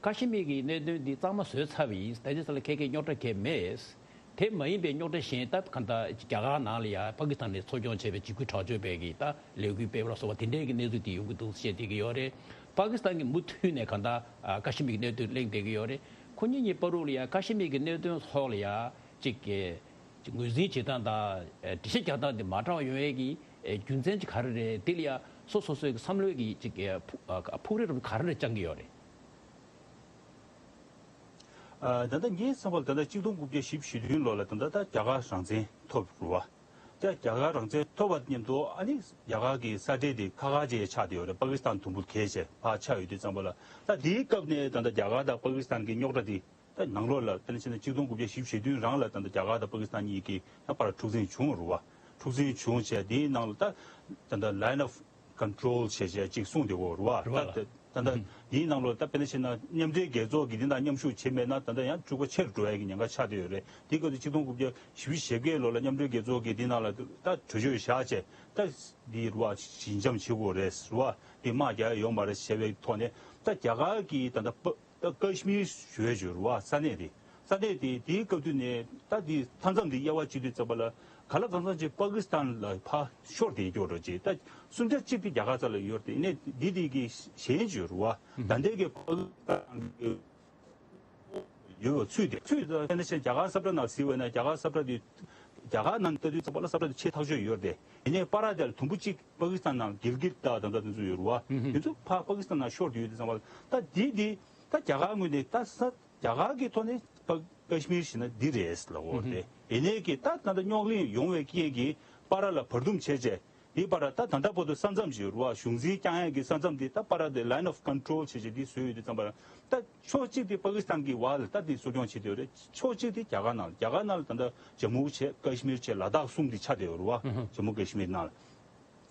ཀ་ཤི་མིར་གྱི་གནད་དོན་འདི་གཙང་མ་བཟོས་ཚར་བ་ཡིན། ད་ལྟའི་ཆ་ལ་ཁྱེད་ཀྱི་རྙོག་དྲ་གང་ཡང་མེད། དེ་མ་ཡིན་པའི་རྙོག་དྲ་གཞན་ད་གང་ལྟར་རྒྱ་གར་ནང་ལ་ཡང་པ་ཀི་སི་ཐན་ནས་འཚོ་སྐྱོང་བྱས་པའི་འཇིགས་སྐུལ་དྲག་སྤྱོད་པའི་གི་ད་ལས་འགུལ་སྤེལ་བ་ལ་སོགས་པ་དེ་འདྲའི་གི་གནས་ཚུལ་དེ་ཡོང་གི་འདུག་བཤད་བསྡད་ཀྱི་ཡོད་རེད། པ་ཀི་སི་ཐན་གྱིས་མུ་མཐུད་ནས་གང་ལྟར་ཨ་ཀ་ཤི་མིར་གྱི་གནད་དོན་གླེང་བསྡད་ཀྱི་ཡོད་རེད། ཁོ་གཉིས་གཉིས་བར་དུ་ལ་ཡང་ཀ་ཤི་མིར་གྱི་གནད་དོན་ཐོག་ལ་ཡང་ཅིག་གི་ཅིག་ངོས་འཛིན་བྱེད་སྟངས་དང་ཨ་འགྲེལ་བཤད་རྒྱག་སྟངས་དེ་མ་འདྲ་བ་ཡོང་ཡས་ཀྱི་ཨ་རྒྱུ་མཚན་ཅིག་ག་རེ་རེད། དེ་ལ་ཡང་སོ་སོ་སོའི་གི་བསམ་བློའི་གི་ཅིག་གི་ཕུགས་ཨ་ཕུགས་རེ་རུ་ག་རེ་རེ་བཅངས་ཀྱི་ཡོད་རེད། ཨ་ད་ལྟ་ངའི་བསམ་པར་ད་ལྟ་ཆིག་སྟོང་དགུ་བརྒྱ་བཞི་བཅུ་ཞེ་བདུན་ལོ་ལ་ད་ལྟ་ད་རྒྱ་གར་རང་བཙན་ཐོབ་རེད་བ། ད་རྒྱ་གར་རང་བཙན་ཐོབ་པ་མཉམ་དུ་ཨ་ནི་རྒྱ་གར་གྱི་ས་ཁྲལ་དེ་ཁག་ཁག་ཅིག་ཆགས་བསྡད་ཡོད་རེད། པ་ཀི་སི་ཐན་དུམ་བུར་གས་བྱས་ཕར་ཆགས་ཡོད་དུས་ཙམ་པ་ལ། ད་དེའི་སྐབས་ནས་ད་ལྟ་རྒྱ་གར་དང་པ་ཀི་སི་ཐན་གྱི་རྙོག་དྲ་དེ་ད་ནང་ལོགས་ལ་དཔེར་ན་བྱས་ན་ཆིག་སྟོང་དགུ་བརྒྱ་བཞི་བཅུ་ཞེ་བདུན་རང་ལ་ད་ལྟ་རྒྱ་གར་དང་པ་ཀི་སི་ཐན་གཉིས་ཀྱི་ཡང་བར་འཁྲུག་འཛིང་བྱུང་རེད་བ། འཁྲུག་འཛིང་བྱུང་བྱས་དེའི་ནང་ལ་ད་ད་ལྟ་line of control བྱས་བྱས་ཅིག་གསུངས་བསྡད་ཡོད་རེད་བ། རེད་བ། ད་ད་ད་ལྟ་དེའི་ནང་ལོགས་ད་དཔེར་ན་བྱས་ན་མཉམ་འབྲེལ་རྒྱལ་ཚོགས་ཀྱིས་འདི་དང་མཉམ་ཞུགས་བྱས་མེད་ན་ད་ལྟ་ཡང་འཁྲུག་པ་ཆེ་རུ་འགྲོ་ཡ་གི་ཉེན་ཁ་ཆགས་བསྡད་ཡོད་རེད། དེའི་སྐབས་དུ་ཆིག་སྟོང་དགུ་བརྒྱ་བཞི་བཅུ་ཞེ་བརྒྱད་ལོ་ལ་མཉམ་འབྲེལ་རྒྱལ་ཚོགས་ཀྱིས་འདི་ནང་ལ་ད་གྲོས་ཆོད་བཞག་བྱས་ད་འདི་རུ་བ་ཞི་འཇམ་བྱེད་དགོས་རེད་རུ་བ། འདི་དམག་རྒྱག་ཡ་ཡོད་མ་རེད་ཟེར་བའི་ཐོག་ནས་ད་རྒྱ་གར་གྱིས་ད་ལྟ་པ་ད་ཀ་ཤི་མིར་ཞུ་ཡ་ཞུ་རུ་བ་ས་གནས་དེ། ས་གནས་དེ་དེའི་སྐབས་དུས་ནས་ད་དེ་མཐའ་མཚམས་དེ་དབྱེ་བ་ཕྱེ་དུས་ཙམ་པ་ལ་ག་ལ་གང་འཚམ་ཅིག་པ་ཀི་སི་ཐན་ལ་ཕར་ཤོར་བསྡད་ཀྱོག་འགྲོ་ཅིག་ད་སུམ་ཆ་གཅིག་དེ་རྒྱ་གར་རྩ་ལ་ཡོད་དེ་ནས་འདི་དེ་གི་གཞན་བརྗོད་རུ་བ་ད་ལྟའི་གི་པ་ཀི་སི་ཐན་གི་ཡོད་པ་ཚུད་དེ་ཚུད་ད་དཔེར་ན་ཆེན་རྒྱ་གར་ས་ཁྲ་ནང་གཟིགས་པ་ན་རྒྱ་གར་ས་ཁྲ་དེ་རྒྱ་གར་ནང་ལྟ་དུས་ཙམ་པ་ལ་ས་ཁྲ་དེ་ཆེས་ཐག་ཆོད་ཡོད་དེ་ཡིན་ནས་པ་ར་དེ་ལ་དུམ་བུ་གཅིག་པ་ཀི་སི་ཐན་ནང་གིལ་གིད་ད་ད་ད་དེ་ཚོ་ཡོད་རུ་བ་དེ་ཚོ་ཕར་པ་ཀི་སི་ཐན་ནང་ཤོར་དུ་ཡོད་དེ་ཙམ་པ་ལ་ད་དེ་དེ་ད་རྒྱ་གར་ངོས་ནས་ད་ས་རྒྱ་གར་གྱི་ཐོག་ནས་པ་ཀ་ཤི་མིར་ཞེ་ན་འདི་རེད་ལབ་ཀྱི་ཡོད་རེད། ཡིན་ནའི་གི་ད་ད་ལྟ་རྙོག་གླེང་ཡོང་བའི་རྐྱེན་གྱིས་པ་ར་ལ་བར་འདུམ་བྱས་བྱས་འདི་པ་ར་ད་ད་ལྟ་བར་དུ་ས་མཚམས་ཤིག་རུ་བ་གཞུང་འཛིན་བསྐྱང་ཡས་ཀྱི་ས་མཚམས་འདི་ད་པ་ར་དེ་line of control བྱས་བྱས་འདི་བཟོས་ཡོད་དུས་ཙམ་པ་ད་ཕྱོགས་གཅིག་དེ་པ་ཀི་སི་ཐན་གྱི་བར་ལ་ད་འདི་གསོ་སྐྱོང་བྱེད་དུས་རེད། ཕྱོགས་གཅིག་དེ་རྒྱ་གར་ནང་རྒྱ་གར་ནང་ལ་ད་ལྟ་ཇམ་མུ་བྱས་ཀ་ཤི་མིར་བྱས་ལ་དྭགས་གསུམ་འདི་ཆགས་བསྡད་ཡོད་རུ་བ། ཇམ་མུ་ཀ་ཤི་མིར་ནང་ལ།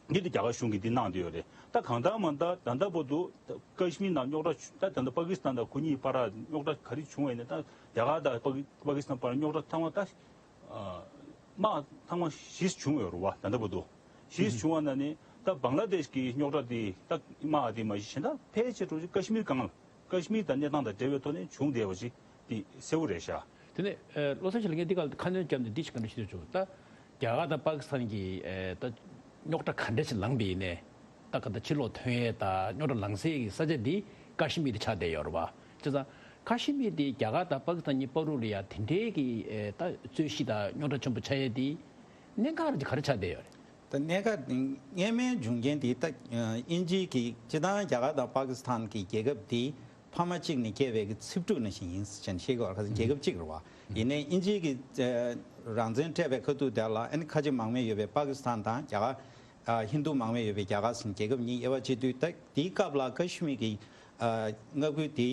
འདི་དེ་རྒྱ་གར་གཞུང་གིས་འདི་གནང་བསྡད་ཡོད་རེད། ད་གང་ལྟར་མ་ལྟར་ད་ལྟ་བར་དུ་ཀ་ཤི་མིར་ནང་རྙོག་དྲ་ད་ད་ལྟ་པ་ཀི་སི་ཐན་དང་ཁོ་གཉིས་བར་རྙོག་དྲ་ག་རེ་བྱུང་བ་ཡིན་ན་ད་རྒྱ་གར་དང་པ་ཀི་པ་ཀི་སི་ཐན་བར་རྙོག་དྲ་ཐེངས་མ་ད་དམག་ཐེངས་མ་བཞི་བྱུང་ཡོད་རེད་བ། ད་ལྟ་བར་དུ་བཞི་བྱུང་བ་ན་ནི་ད་བང་ལ་དེཤ་གི་རྙོག་དྲ་དེ་ད་དམག་དེ་མ་གཞི་གཞན་དག་ཕལ་ཆེར་འགྲོ་ཀ་ཤི་མིར་སྒང་ལ། ཀ་ཤི་མིར་དང་གནས་སྟངས་དང་འབྲེལ་བའི་ཐོག་ནས་བྱུང་བསྡད་པ་ཞིག་འདི་གསལ་པོ་རེད་ཤག་དེ་ནས་ཨ་བློ་བཟང་ཆོས་ལགས་ངས་འདི་ག་ལ་ཁ་སྣོན་བརྒྱབ་ནས་འདི་ཞིག་བཀའ་འདྲི་ཞུ་འདོད་བྱུང་། ད་རྒྱ་གར་དང་པ་ཀི་སི་ཐན་གྱི་ཨ་ད་རྙོག་དྲ་ག་འདྲ་ཞིག་ལངས་པ་ཡིན་ནའི་ད་ག་ད་ཕྱིར་ལོག་ཐོན་ཡས་དང་རྙོག་དྲ་ལངས་སའི་གི་ས་ཆ་འདི་ཀ་ཤི་མིར་དེ་ཆགས་བསྡད་ཡོད་རེད་བ། བྱས་ཙང་ཀ་ཤི་མིར་དེ་རྒྱ་གར་དང་པ་ཀི་སི་ཐན་གཉིས་བར་དུ་ལ་ཡ་དེ་འདྲའི་གི་ཨ་ད་རྩོད་གཞི་དང་རྙོག་དྲ་ཆེན་པོ་ཆགས་ཡས་དེ་གནད་འགག་རེ་ག་རེ་ཆགས་བསྡད་ཡོད་རེད། ད་གནད་འགག་སྔོན་མའི་འབྱུང་རྐྱེན་དེ་ད་དབྱིན་ཇི་གི་སྤྱི་བཏང་རྒྱ་གར་དང་པ་ཀི་སི་ཐན་གྱི་རྒྱལ་ཁབ་དེ་ཕ་མ་གཅིག་ནས་སྐྱེས་པའི་གི་ཚིག་འབྲུ་ནང་བཞིན་ཡིན་ཟེར་བཤད་ཀྱི་ཡོད་རེད། རྒྱལ་ཁབ་གཅིག་རེད་བ། ཡིན་ནའི་དབྱིན་ཇི་གི་རང་བཙན་སྤྲད་པའི་ཁ་ཐུག་དེ་ལ་ཨ་ནི་ཁ་ཆེ་མང་མོས་ཡོད་པའི་པ་ཀི་སི་ཐན་དང་རྒྱ་གར། ཧིན་རྡུ་མང་མོས་ཡོད་པའི་རྒྱ་གར་ཟེར་རྒྱལ་ཁབ་གཉིས་དབྱེ་བ་ཕྱེ་དུས་ད་དེའི་སྐབས་ལ་ཀ་ཤི་མིར་གྱི་མངའ་ཁུལ་དེ།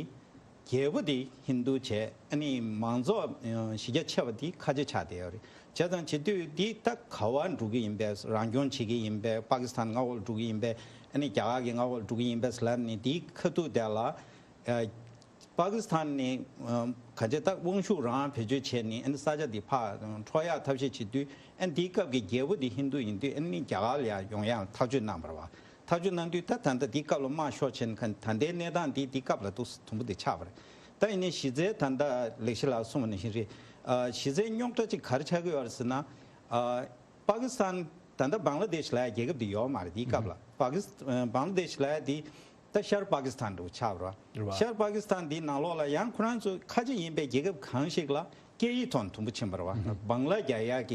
རྒྱལ་པོ་དེ་ཧིན་རྡུ་བྱས་ཨ་ནི་མང་ཚོགས་གཞི་རྒྱ་ཆེ་བ་དེ་ཁ་ཆེ་ཆགས་བསྡད་ཡོད་རེད། བྱས་ཙང་བྱེད་དུས་དེ་ད་ག་བ་འགྲོ་གི་ཡིན་པས། རང་སྐྱོང་བྱེད་ཀྱི་ཡིན་པས། པ་ཀི་སི་ཐན་མངའ་འོག་ལ་འགྲོ་གི་ཡིན་པས། ཨ་ནི་རྒྱ་གར་གྱི་མངའ་འོག་ལ་འགྲོ་གི་ཡིན་པས་ལབ་ནས་དེའི་ཁ་ཐུག་དེ་ལ་པ་ཀི་སི་ཐན་ནས་ག་ཚད་ད་དབང་ཤུགས་རང་བེད་སྤྱོད་བྱས་ནས་ཨ་ནི་ས་ཆ་དེ་ཕར་འཕྲོག་ཡག་ཐབས་ཤེས་བྱེད་དུས་ཨ་ནི་དེའི་སྐབས་ཀྱི་རྒྱལ་པོ་དེ་ཧིན་རྡུ་ཡིན་དུས་ཨ་ནི་རྒྱ་གར་ལ་ཡང་ཡོང་ཡག་ཐག་གཅོད་གནང་བ་རེད་བ། ཐག་གཅོད་གནང་དུས་ད་ད་ལྟ་འདི་སྐབས་ལ་དམག་ཤོར་ཕྱིན་མཁན་ད་ལྟའི་གནས་སྟངས་འདི་འདི་སྐབས་ལ་འདུག་དུམ་བུ་འདི་ཆགས་པ་རེད། ད་ཡིན་ནའི་གཞི་རྩའི་ད་ལྟ་ལེགས་བཤད་ལགས་གསུངས་པ་ནང་བཞིན་རེད། ཨ་གཞི་རྩའི་རྙོག་དྲ་གཅིག་ག་རེ་ཆགས་ཀྱི་ཡོད་རེད་ཟེར་ན། ཨ་པ་ཀི་སི་ཐན་ད་ལྟ་བང་ལ་དེཤ་ལབ་ཡ་རྒྱལ་ཁབ་འདི་ཡོད་མ་རེད། འདིའི་སྐབས་ལ་པ་ཀི་སི་བང་ལ་དེཤ་ལབ་ཡ་འདི་ད་ཤར་པ་ཀི་སི་ཐན་འདྲ་བོ་ཆགས་པ་རེད། རེད་བ། ཤར་པ་ཀི་སི་ཐན་འདིའི་ནང་ལོགས་ལ་ཡང་ཁོ་རང་ཚོ་ཁ་ཆེ་ཡིན་པའི་རྒྱལ་ཁབ་གང་ཞིག་ལ། སྐད་ཡིག་ཐོག་ནས་དུམ་བུ་ཕྱིན་པ་རེད་བ། བང་ལ་རྒྱག་ཡག་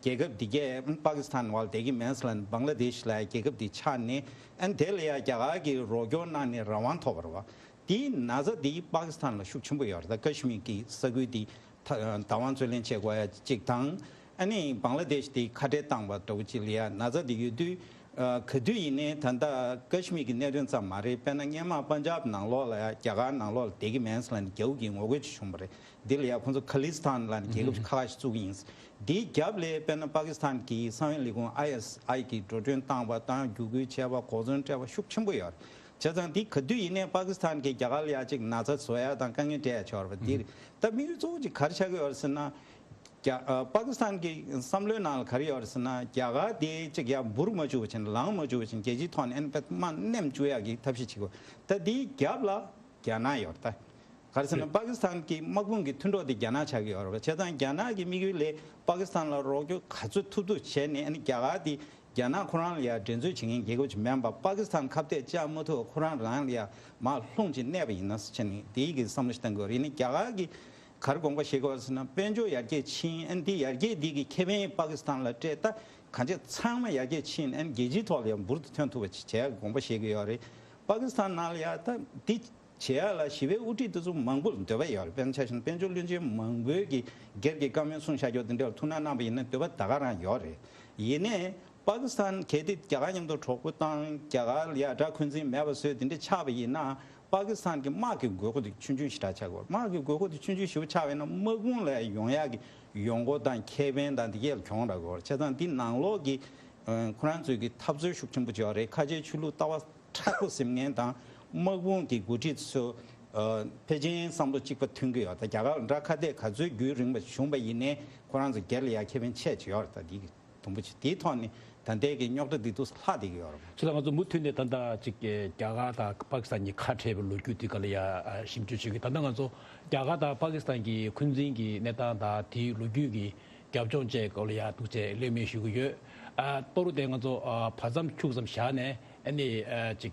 གི་རྒྱལ་ཁབ་འདི་གས་པ་ཀི་སི་ཐན་བར་བསྡད་ཀྱི་མེད་ཟེར་ལབ་ནས་བང་ལ་དེཤ་ལབ་ཡག་རྒྱལ་ཁབ་འདི་ཆགས་ནས་ཨ་ནི་དེ་ལ་ཡ་རྒྱ་གར་གྱིས་རོགས་སྐྱོར་གནང་ནས་རང་དབང་ཐོབ་པ་རེད་བ། དེའི་ན་ཚ་དེ་པ་ཀི་སི་ཐན་ལ་ཤུགས་ཆེན་པོ་ཡོད་རེད། ད་ཀ་ཤི་མིར་གྱི་ས་ཁུལ་དེ་ད་བདག་དབང་རྩོད་ལེན་བྱེད་དགོས་ཡ་གཅིག་དང་། ཨ་ནི་བང་ལ་དེ་ཤི་དེ་ཁ་བྲལ་བཏང་བ་འདྲ་བོ་ཅིག་ལ་ཡ་ན་ཚ་དེ་ཡོད་དུས། ཨ། ག་དུས་ཡིན་ནའི་ད་ལྟ་ཀ་ཤི་མིར་གྱི་གནད་དོན་ཙམ་མ་རེད། དཔེར་ན་སྔོན་མ་པན་ཇབ་ནང་ལོགས་ལ་ཡ་རྒྱ་གར་ནང་ལོགས་ལ་བསྡད་ཀྱི་མེད་ཟེར་ལབ་ནས་རྒྱལ་པོ་གྱིས་ངོ་རྒོལ་ཅིག་བྱུང་བ་རེད། འདི་ལ་ཡ་ཁོང་ཚོ་ཁ་ལི་སི་ཐན་ལབ་ནས་རྒྱལ་ཁབ་ཅིག་ཁག་ཁག་ཞིག་བཙུགས་ཀྱི་ཡིན། འདིའི་རྒྱབ་ལ་དཔེར་ན་པ་ཀི་སི་ཐན་གྱི་གསང་བའི་ལས་ཁུངས་ཨའི་ཨེས་ཨའི་གིས་འགྲོ་གྲོན་བཏང་བ་དང་བརྒྱུད་སྐུལ་བྱས་པ་གོ་མཚོན་སྤྲད་པ་ཤུགས་ཆེན་པོ་ཡོད་རེད། བྱས་ཙང་འདི་ག་དུས་ཡིན་ནའི་པ་ཀི་སི་ཐན་གྱིས་རྒྱ་གར་ལ་ཡ་གཅིག་ན་ཚ་བཟོ་ཡ་དང་དཀའ་ངལ་སྤྲད་ཡ་ཆགས་ཡོད་རེད་པ། འདི་རེད། ད་དམིགས་ཡུལ་གཙོ་བོ་གཅིག་ག་རེ་ཆགས་ཀྱི་ཡོད་རེད་ཟེར་ན། རྒྱ། ཨ། པ་ཀི་སི་ཐན་གྱི་བསམ་བློའི་ནང་ལ་ག་རེ་ཡོད་རེད་ཟེར་ན། རྒྱ་གར་དེ་གཅིག་ཡར་འབུར་མ་བཅུག་པ་བྱས་ན། ལངས་མ་བཅུག་པ་བྱས་ན་རྒྱལ་སྤྱིའི་ཐོག་ནས་ཨ་ནི་དཔེ་དམག་མནན་བཅུག་ཡག་གི་ཐབས་ཤེས་བྱེད་དགོས། ད་དེའི་རྒྱབ་ལ་རྒྱ་ནག་ཡོད་རེད་ད། ག་རེ་ཟེར་ན། པ་ཀི་སི་ཐན་གྱི་དམག་དཔུང་གི་མཐུན་གྲོགས་དེ་རྒྱ་ནག་ཆགས་ཀྱི་ཡོད་རེད་པ། བྱས་ཙང་རྒྱ་ནག་གི་དམིགས་ཡུལ་ལས་པ་ཀི་སི་ཐན་ལ་རོགས་སྐྱོར་ག་ཚོད་ཐུབ་ཐུབ་བྱས་ནས། ཨ་ནི་རྒྱ་གར་དེ་རྒྱ་ནག་ཁོ་རང་ལ་ཡ་འགྲན་རྩོད་བྱེད་མཁན་རྒྱལ་ཁབ་ཅིག་མིན་པ། པ་ཀི་སི་ཐན་ཁ་གཏད་བཅག་མ་ཐུབ་པ་ཁོ་རང་རང་ལ་ཡ་མར་ལྷུང་ཅིག་གནས་པ་ཡིན་ན་ཟེར་བྱས་ནས་དེའི་གི་བསམ་བློ་ཞིག་གཏང་དགོས་རེད། ཡིན་ནའི་རྒྱ་གར་གྱི་ག་རེ་དགོངས་པ་བཞེས་དགོས་ཟེར་ན། དཔལ་འབྱོར་ཡར་རྒྱས་ཕྱིན། ཨ་ནི་དེ་ཡར་རྒྱས་འདི་གི་ཁེ་ཕན་པ་ཀི་སི་ཐན་ལ་སྤྲད། ད་གང་ཅི་ཚང་མ་ཡར་རྒྱས་ཕྱིན། ཨ་ནི་རྒྱལ་སྤྱིའི་ཐོག་ལ་ཡང་འབུར་དུ་ཐོན་ཐུབ་པ་ཅིག་བྱེད་ཡག་གི་དགོངས་པ་བཞེས་ཀྱི་ཡོད་རེད། པ་ཀི་སི་ཐན་ནང་ལ་ཡ་ད་འདི་བྱེད་ཡག་ལ་ཞི་བའི་དབུ་ཁྲིད་དེ་ཚོ་མང་པོར་འདོད་པ་ཡོད་རེད། དཔེར་ན་ཆ་བཞག་ན་དཔལ་འབྱོར་བློན་ཆེན་མང་པོས་ཀྱི་སྒེར་གྱི་བཀའ་མོལ་གསུངས་བཞག་རྒྱུ་དེ་འདྲ་ལ་ཐུགས་སྣང་གནང་པ་ཡིན་ན་འདོད་པ་ད་ག་རང་ཡོད་རེད། ཡིན་ནའི་པ་ཀི་སི་ཐན་གལ་ཏེ་རྒྱ་གར་མཉམ་དུ་གྲོགས་པོ་དང་རྒྱ་གར་ལ་ཡ་དགྲ་འཁོན་འཛིན་མེད་པ་བཟོས་དེ་འདྲ་ཆགས་པ་ཡིན་ན། པ་ཀི་སི་ཐན་གྱི་དམག་གི་དགོས་མཁོ་དེ་ཆུང་ཆུང་ཞེ་དྲག་ཆགས་ཀྱི་ཡོད་རེད། དམག་གི་དགོས་མཁོ་དེ་ཆུང་ཆུང་ཞེ་པོ་ཆགས་པ་ཡིན་ན་དམག་དཔུང་ལ་ཡོང་ཡག་གི་ཡོང་སྒོ་དང་ཁེ་ཕན་དང་དེ་གས་ལ་གྱོང་རག་གི་ཡོད་རེད། བྱས་ཙང་འདི་ནང་ལོགས་ཀྱི་ཁོ་རང་ཚོའི་གི་འཐབ་རྩོད་ཤུགས་ཆེན་པོ་ཅིག་ཡོད་རེད། ཁ་ཆེའི་ཆོས་ལུགས་ལྟ་བ་མཁྲེགས་པོ་ཟིན་མཁན་དང་དམག་དཔུང་གི་འགོ་ཁྲིད་ཚོ་ཕལ་ཆེར་བསམ་བློ་གཅིག་པ་མཐུན་གྱི་ཡོད། ད་རྒྱ་གར་ལ་འདྲ་ཁ་གཏད་ག་ཚོད་རྒྱུན་རིང་པ་བྱུང་པ་ཡིན་ནའི་ཁོ་རང་ཚོ་སྒེར་ལ་ཡ་ཁེ་ཕན་ཆེ་ཅིག་ཡོད་རེད། ད་འདི་གི་དུམ་བུ་ཅིག་དེའི་ཐོག་ནས་ད་ལྟའི་གི་རྙོག་དྲ་འདི་འདུག་སེ་ལྷག་བསྡད་ཀྱི་ཡོད་རེད། ཁྱེད་ལ་ང་ཚོ་མུ་མཐུད་ནས་ད་ལྟ་ཅིག་རྒྱ་གར་དང་པ་ཀི་སི་ཐན་གཉིས་ཁ་བྲལ་བའི་ལོ་རྒྱུས་དེ་སྒང་ལ་ཡ་ཞིབ་འཇུག་བྱེད་ཀྱི། ད་ལྟ་ང་ཚོ་རྒྱ་གར་དང་པ་ཀི་སི་ཐན་གྱི་འཁོན་འཛིན་གྱི་གནས་སྟངས་དང་དེའི་ལོ་རྒྱུས་ཀྱི་རྒྱབ་ལྗོངས་བཅས་སྐོར་ལ་ཡ་ཐུགས་རྗེ་གླེང་མོལ་ཞུ་གི་ཡོད། ཨ། ད་རུང་དེ་ང་ཚོ་ཨ་བར་མཚམས་ཁྱུག་ཙམ་བཞག་ནས། ཨ་ནི་ཨ་ཅིག་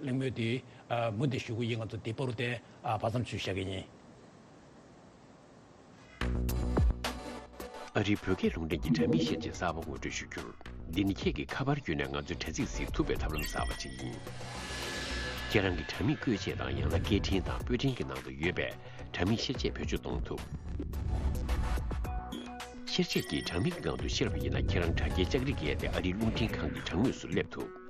གླེང་མོལ་དེ་ཨ་མུ་མཐུད་ཞུ་གི་ཡིན། ང་ཚོ་དེ་ད་རུང་དེ་ཨ་བར་མཚམས་ཚུར་བཞག་གི་ཡིན། ཨ་རིའི་བོད་སྐད་རླུང་འཕྲིན་གྱི་དྲ་མིག་བཤེར་ཆས་གསར་པ་ངོ་སྤྲོད་ཞུ་རྒྱུར། འདི་ནི་ཁྱེད་ཀྱིས་ཁ་པར་བརྒྱུད་ནས་ང་ཚོའི་དྲ་ཚིགས་གཟིགས་ཐུབ་པའི་ཐབས་ལམ་གསར་པ་ཅིག་ཡིན། ཁྱེད་རང་གི་དྲ་མིག་བཀོལ་ཆས་དང་། ཡང་ན་སྐད་འཕྲིན་དང་པོད་འཕྲིན་གྱི་ནང་དུ་ཡོད་པའི་དྲ་མིག་བཤེར་ཆས་བེད་སྤྱོད་གཏོང་ཐུབ། བཤེར་ཆས་ཀྱིས་དྲ་མིག་གི་སྒང་དུ་བཤེར་བ་ཡིན་ན། ཁྱེད་རང་དྲ་རྒྱའི་ལྕགས་རིགས་ཀྱི་ཡ་དེ་ཨ་རིའི་རླུང་འཕྲིན་ཁང་གི་དྲ་ངོས་སུ་སླེབས་ཐུབ།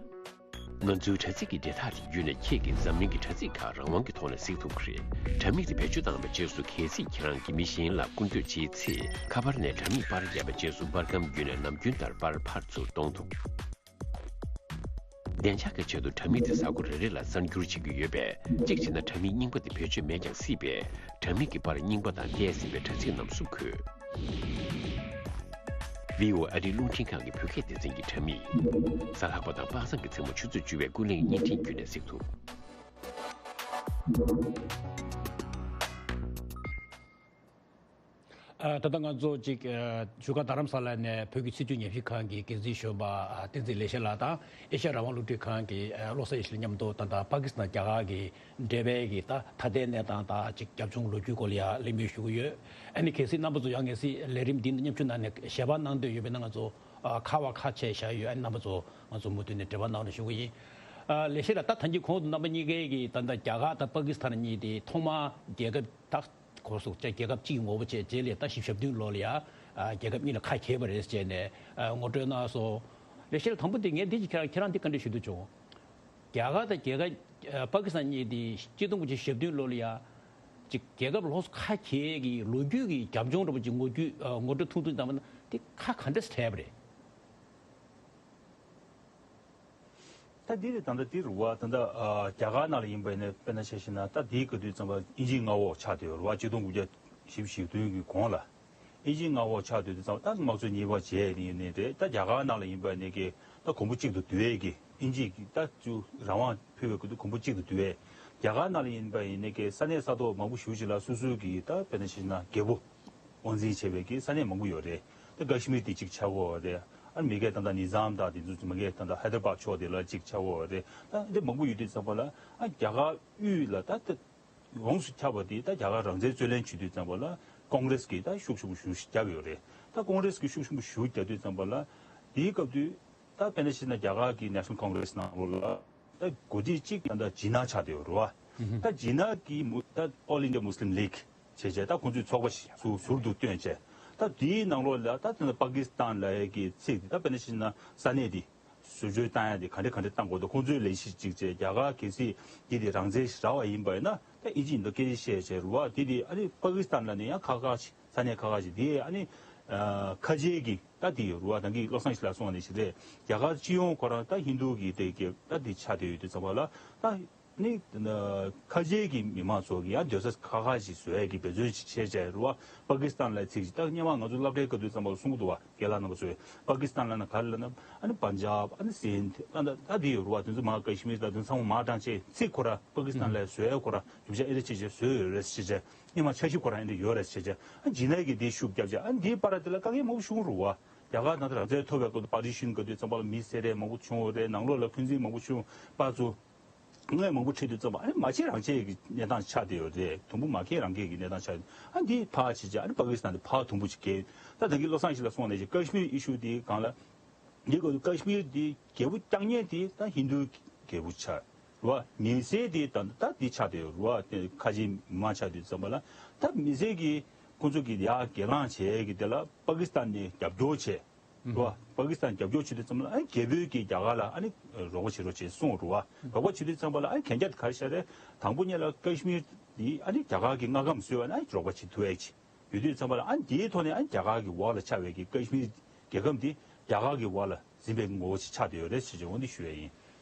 ང་ཚོའི་དྲ་ཚིགས་ཀྱི་འབྲེལ་ཐག་དེ་བརྒྱུད་ནས་ཁྱེད་ཀྱིས་འཛམ་གླིང་གི་དྲ་ཚིགས་ཁག་རང་དབང་གི་ཐོག་ནས་གཟིགས་ཐུབ་ཀྱི་རེད། དྲ་མིག་དེ་བེད་སྤྱོད་བཏང་བའི་རྗེས་སུ། གལ་སྲིད་ཁྱེད་རང་གིས་མི་གཞན་ལ་སྐུར་འདེབས་བྱེད་ཚེ། ཁ་པར་ནས་དྲ་མིག་པར་བརྒྱབ་པའི་རྗེས་སུ། པར་སྒམ་བརྒྱུད་ནས་ནམ་རྒྱུན་ལྟར་པར་ཕར་ཚུར་གཏོང་ཐུབ། བདེ་འཇགས་ཀྱི་ཆེད་དུ་དྲ་མིག་དེ་གཟའ་འཁོར་རེ་རེ་ལ་གསར་འགྱུར་བྱེད་ཀྱི་ཡོད་པས། གཅིག་བྱས་ན་དྲ་མིག་རྙིང་པ་དེ་བེད་སྤྱོད་མེད་ཀྱང་སྲིད་པས། དྲ་མིག་གི་པར་རྙིང་པ་དང་འདས་ཟིན་པའི་དྲ་ཚིགས་རྣམས་སུ་འཁོད། བྷི་ཨོ་ཨེ་ཨ་རིའི་རླུང་འཕྲིན་ཁང་གི་བོད་སྐད་སྡེ་ཚན་གྱི་དྲ་མིག་གཟའ་ལྷག་པ་དང་པ་སངས་ཀྱི་མཚན་མོ་ཆུ་ཚོད་བཅུ་པའི་ཀུན་གླེང་བརྙན་འཕྲིན་བརྒྱུད་ནས་གཟིགས་ཐུབ། ཨ། ད་ལྟ་ང་ཚོ་ཅིག་ཨ་བཞུགས་སྒར་རྡ་རམ་ས་ལ་ནས་བོད་ཀྱི་སྲིད་བྱུས་ཉམས་ཞིབ་ཁང་གི་འགན་འཛིན་གཞོན་པ་ཨ་བསྟན་འཛིན་ལེགས་བཤད་ལགས་དང་། ཨེ་ཤ་ཡ་རང་དབང་རླུང་འཕྲིན་ཁང་གི་ཨ་བློ་བཟང་ཡེ་ཤེས་ལགས་མཉམ་དུ་ད་ལྟ་པ་ཀི་སི་ཐན་རྒྱ་གར་གྱི་འབྲེལ་བའི་གི་ད་ད་ལྟའི་གནས་སྟངས་དང་ཅིག་རྒྱབ་ལྗོངས་ལོ་རྒྱུས་སྐོར་ལ་ཡ་གླེང་མོལ་ཞུ་གི་ཡོད། ཨ་ནི་གལ་སྲིད་རྣམ་པ་ཚོ་ཡང་གལ་སྲིད་ལས་རིམ་འདི་མཉམ་ཞུགས་གནང་ནས་ཞལ་པར་གནང་འདོད་ཡོད་པ་ཡིན་ན། ང་ཚོ་ཨ་ཁ་པར་ཁ་ཕྱེ་བཞག་ཡོད། ཨ་ནི་རྣམ་པ་ཚོ་ང་ཚོ་མུ་མཐུད་ནས་འབྲེལ་བ་གནང་རོགས་ཞུ་གི་ཡིན། ཨ་ལེགས་བཤད་ལགས། ད་ཐེངས་ཀྱི་གོང་དུ་རྣམ་པ་གཉིས་ཀས་ཀྱིས་ད་ལྟ་རྒྱ་གར་དང་པ་ཀི་སི་ཐན་གཉིས་དེ་ཐོག་མར་རྒྱལ་ཁབ་ད་གོ་སོགས་བྱས་རྒྱལ་ཁབ་གཅིག་ངོ་བོ་བྱས། རྗེས་ལ་ད་བཞི་བཅུ་ཞེ་བདུན་ལོ་ལ་ཡ་ཨ་རྒྱལ་ཁབ་གཉིས་ལ་ཁ་གྱེས་པ་རེད་ཟེར་ནས་ཨ་ངོ་སྤྲོད་གནང་སོང་། ལེགས་བཤད་ལགས། དང་པོ་དེ་ངས་འདི་ཅིག་ཁྱེད་རང་ཁྱེད་རང་འདི་བཀའ་འདྲི་ཞུ་འདོད་བྱུང་། རྒྱ་གར་དང་རྒྱལ་ཁབ་ཨ་པ་ཀི་སི་ཐན་གཉིས་དེ་གཅིག་སྟོང་དགུ་བརྒྱ་བཞི་བཅུ་ཞེ་བདུན་ལོ་ལ་ཡ་ཅིག་རྒྱལ་ཁབ་ལོགས་སུ་ཁ་གྱེས་ཀྱི་ལོ་རྒྱུས་ཀྱི་རྒྱབ་ལྗོངས་འདྲ་པོ་ཅིག་ངོ་རྒྱུས་ཨ་ངོ་སྤྲོད་ཐུང་ཐུང་བཏང་བ་ན་དེ་ཁ་ག་འདྲས་སེ་བྲལ་བ་རེད། ད་འདི་རེད། ད་ལྟ་འདི་རུ་བ་ད་ལྟ་ཨ་རྒྱ་གར་ནང་ལ་ཡིན་པ་ཡིན་ན། དཔེར་ན་ཆ་བཞག་ན་ད་འདིའི་སྐབས་དུས་ཙམ་པ་དབྱིན་ཇིའི་མངའ་འོག་ཆགས་བསྡད་ཡོད་རེད་བ། གཅིག་སྟོང་དགུ་བརྒྱ་བཞི་བཅུ་ཞེ་བདུན་གྱི་གོང་ལ་དབྱིན་ཇིའི་མངའ་འོག་ཆགས་བསྡད་དུས་ཙམ་པ། ད་དམངས་གཙོའི་གཉིས་པ་བྱས་ནས་ཡིན་ནའི་རེད། ད་རྒྱ་གར་ནང་ལ་ཡིན་པ་ཡིན་ནའི་གི་ད་གོང་བུ་གཅིག་ཏུ་བསྡུ་ཡས་ཀྱི། དབྱིན་ཇི་གི་ད་ཚུར་རང་དབང་ཕུལ་བའི་སྐབས་དུས་གོང་བུ་གཅིག་ཏུ་བསྡུ་ཡས། རྒྱ་གར་ནང་ལ་ཡིན་པ་ཡིན་ནའི་གི་ས་གནས་ས་ཐོག་མང་པོ་ཞེ་པོ་ཅིག་ལ་སོ་སོའི་གི་ད་དཔེར་ན་ཆ་བཞག་ན་རྒྱལ་པོ་དབང་འཛིན་བྱས་པའི་གི་ས་གནས་མང་པོ་ཡོད་རེད། ད་ཀ་ཤི་མིར་དེ་གཅིག་ཆགས་ཀྱི་ཡོད་རེད། ཨ་མི་སྒེར་ད་ལྟ་ནི་ཛམ་དང་དེ་ཚོ་མི་སྒེར་ད་ལྟ་ཧའི་དར་བཱད་ཕྱོགས་དེ་ལ་གཅིག་ཆགས་ཀྱི་ཡོད་རེད། ད་འདི་མང་པོ་ཡོད་དུས་ཙམ་པ་ལ་ཨ་རྒྱ་གར་དབུས་ལ་ད་ད་ཡོངས་སུ་ཁྱབ་པ་དེ་ད་རྒྱ་གར་རང་བཙན་རྩོད་ལེན་བྱེད་དུས་ཙམ་པ་ལ་ཀོང་གྷི་རེ་སི་གིས་ད་ཤུགས་ཆེན་པོ་ཞེ་པོ་ཅིག་རྒྱག་གི་ཡོད་རེད། ད་ཀོང་གྷི་རེ་སི་གིས་ཤུགས་ཆེན་པོ་ཞེ་པོ་རྒྱག་དུས་ཙམ་པ་ལ་དེའི་སྐབས་དུས་ད་དཔེར་ན་ཆ་བཞག་ན་རྒྱ་གར་གྱི་ནེ་ཤ་ནལ་ཀོང་གྷི་རེ་སི་ནང་ལོགས་ལ། ད་འགོ་ཁྲིད་གཅིག་ད་ལྟ་ཇི་ནཱ་ཆགས་བསྡད་ཡོད་རེད་བ། ད་ཇི་ན་གི་མུ་ད་All India Muslim League བྱས་བྱས་ད་ཁོང་ཚོའི་ཚོགས་པ་ཞིག་ཟུར་ཟུར་དུ་བཏོན་བྱས། ད་དེའི་ནང་ལོགས་ལ་ད་ད་པ་ཀི་སི་ཐན་ལབ་ཡས་ཀྱི་ཚིག་དེ་ད་དཔེར་ན་བཤད་ན་ས་གནས་དེ་བཟོ་བཅོས་བཏང་ཡ་དེ་ག་འདྲ་ག་འདྲ་བཏང་དགོས་འདུག་ཁོང་ཚོའི་ལས་གཞི་གཅིག་བྱས། རྒྱ་གར་གལ་སྲིད་འདི་དེ་རང་བཙན་ཞིག་རག་པ་ཡིན་པ་ཡིན་ན་ད་ཨིན་ཇི་ཡིན་ད་སྐད་ཆ་བཤད་བྱས་རུ་བ་དེ་དེ་ཨ་ནི་པ་ཀི་སི་ཐན་ལ་ནི་ཡང་ཁག་ཁག་ཅིག་ས་གནས་ཁག་ཁག་ཅིག་དེ་ཨ་ནི་ཁ་ཆེ་གི་ད་དེ་རུ་བ་ད་གི་བློ་བཟང་ཞིག་ལ་སོང་ནས་ཞིག་རེད། རྒྱ་གར་སྤྱི་ཡོངས་ཁོ་རང་ད་ཧིན་རྡུ་གི་དེ་གི་ད་དེ་ཆགས་བསྡད་ཡོད་དུས་ཙམ་པ་ལ་ད། ནི། ཁ་ཆེའི་གི་མི་མང་ཚོ་གི་ཡང་སྡོད་ས་ཁག་ཁག་ཅིག་བཟོ་ཡས་ཀྱི་འབད་བརྩོན་ཅིག་བྱས་བྱས་རུ་བ་པ་ཀི་སི་ཐན་ལ་ཚིག་ཅིག་ད་སྔོན་མ་ང་ཚོ་སློབ་གྲྭའི་སྐབས་དུས་ཙམ་པ་ལ་གསུང་གི་འདུག་བ། རྒན་ལགས་རྣམ་པ་ཚོས་པ་ཀི་སི་ཐན་ལབ་ན་ག་རེ་ལབ་ན་ཨ་ནི་པན་ཇབ་ཨ་ནི་སིན་ད་ད་ད་དེ་རུ་བ་དེ་ཚོ་མ་ཀ་ཤི་མིར་ད་དེ་ཚང་མ་མ་གྲངས་ཆེ་ཚིག་ཁོ་ར་པ་ཀི་སི་ཐན་ལ་བཟོ་ཡས་ཁོ་ར་རྒྱུ་ཆ་ཨེ་རེ་ཆེ་ཆེ་བཟོས་ཡོད་རེད་ཟེར་བྱས། སྔོན་མ་འཆར་གཞི་ཁོ་ར་ཨེ་འདྲ་ཡོད་རེད་ཟེར་བྱས། ཨ་ཇི་ན་གི་དེ་ཤུགས་རྒྱབ་བྱས། ཨ་འདིའི་བར་དེ་ལ་དཀའ་ངལ་མང་པོ་བྱུང་རུ་བ། རྒྱ་གར་ནང་དུ་རང་བཙན་ཐོབ་པའི་སྐབས་དུ་པ་ཊི་ཤན་ག་དུས་ཙམ་པ་ལ་མི་བསད་རེས་མང་པོ་བྱུང་བ་རེད། ནང་ལོགས་ལ་འཁོན་འཛིན་མང་པོ་བྱུང་པ་ཚོ། ངས་མང་པོ་ཁྲིད་དུས་ཙམ་པ་ཨ་ནི་མ་བྱེད་རང་བྱེད་ཀྱི་གནས་སྟངས་ཆགས་བསྡད་ཡོད་རེད། དུམ་བུ་མ་འཁེལ་རང་འཁེལ་གྱི་གནས་སྟངས་ཆགས། ཨ་འདི་ཕར་བྱེད་བྱ་ཨ་ནི་པ་ཀི་སི་ཐན་དེ་ཕར་དུམ་བུ་ཅིག་འཁེལ། ད་ད་གིན་བློ་བཟང་ཞིག་ལ་སོང་ནས་ཀ་ཤི་མིར་ཨི་ཤུ་དེའི་སྒང་ལ་འདི་གོ་ཀ་ཤི་མིར་དེ་རྒྱལ་པོ་རྐྱང་ཉལ་དེ་ད་ཧིན་རྡུའི་རྒྱལ་པོ་ཆགས་རུ་བ། མི་སེར་དེ་ད་ད་འདི་ཆགས་བསྡད་ཡོད་རུ་བ། དེ་ཁ་ཆེ་མི་མང་ཆགས་དུས་ཙམ་པ་ལ་ད་མི་སེར་གྱི་ཁོང་ཚོ་གི་ཡ་གྱེན་ལངས་བྱས་ཀྱི་དེ་ལ་པ་ཀི་སི་ཐན་ནས་རྒྱབ་སྐྱོར་བྱས། རུ་བ། པ་ཀི་སི་ཐན་རྒྱབ་སྐྱོར་བྱེད་དུས་ཙམ་ལ་ཨ་ནི་རྒྱལ་པོས་ཀྱིས་རྒྱ་གར་ལ་ཨ་ནི་རོགས་པ་བྱེད་རོགས་བྱེད་གསུངས་རུ་བ། རོགས་པ་བྱེད་དུས་ཙམ་པ་ལ་ཨ་ནི་གན་རྒྱ་དེ་ག་རེ་བཞག་རེད། དང་པོ་ཉིད་ལ་ཀ་ཤི་མིར་འདི་ཨ་ནི་རྒྱ་གར་གྱི་མངའ་ཁམས་བཟོས་པ་ན་ཨ་ནི་རོགས་པ་བྱེད་ཐུབ་ཡས་ཀྱི་ཡོད་དུས་ཙམ་པ་ལ་ཨ་ནི་འདིའི་ཐོག་ནས་ཨ་ནི་རྒྱ་གར་གྱི་འོག་ལ་ཆགས་པའི་གི་ཀ་ཤི་མིར་རྒྱལ་ཁབ་འདི་རྒྱ་གར་གྱི་འོག་ལ་འཛིན་པའི་ངོ་བོ་ཞིག་ཆགས་བསྡད་ཡོད་རེད་ཟེར་གྱི་འོ་འདི་ཞུ་ཡས་ཡིན།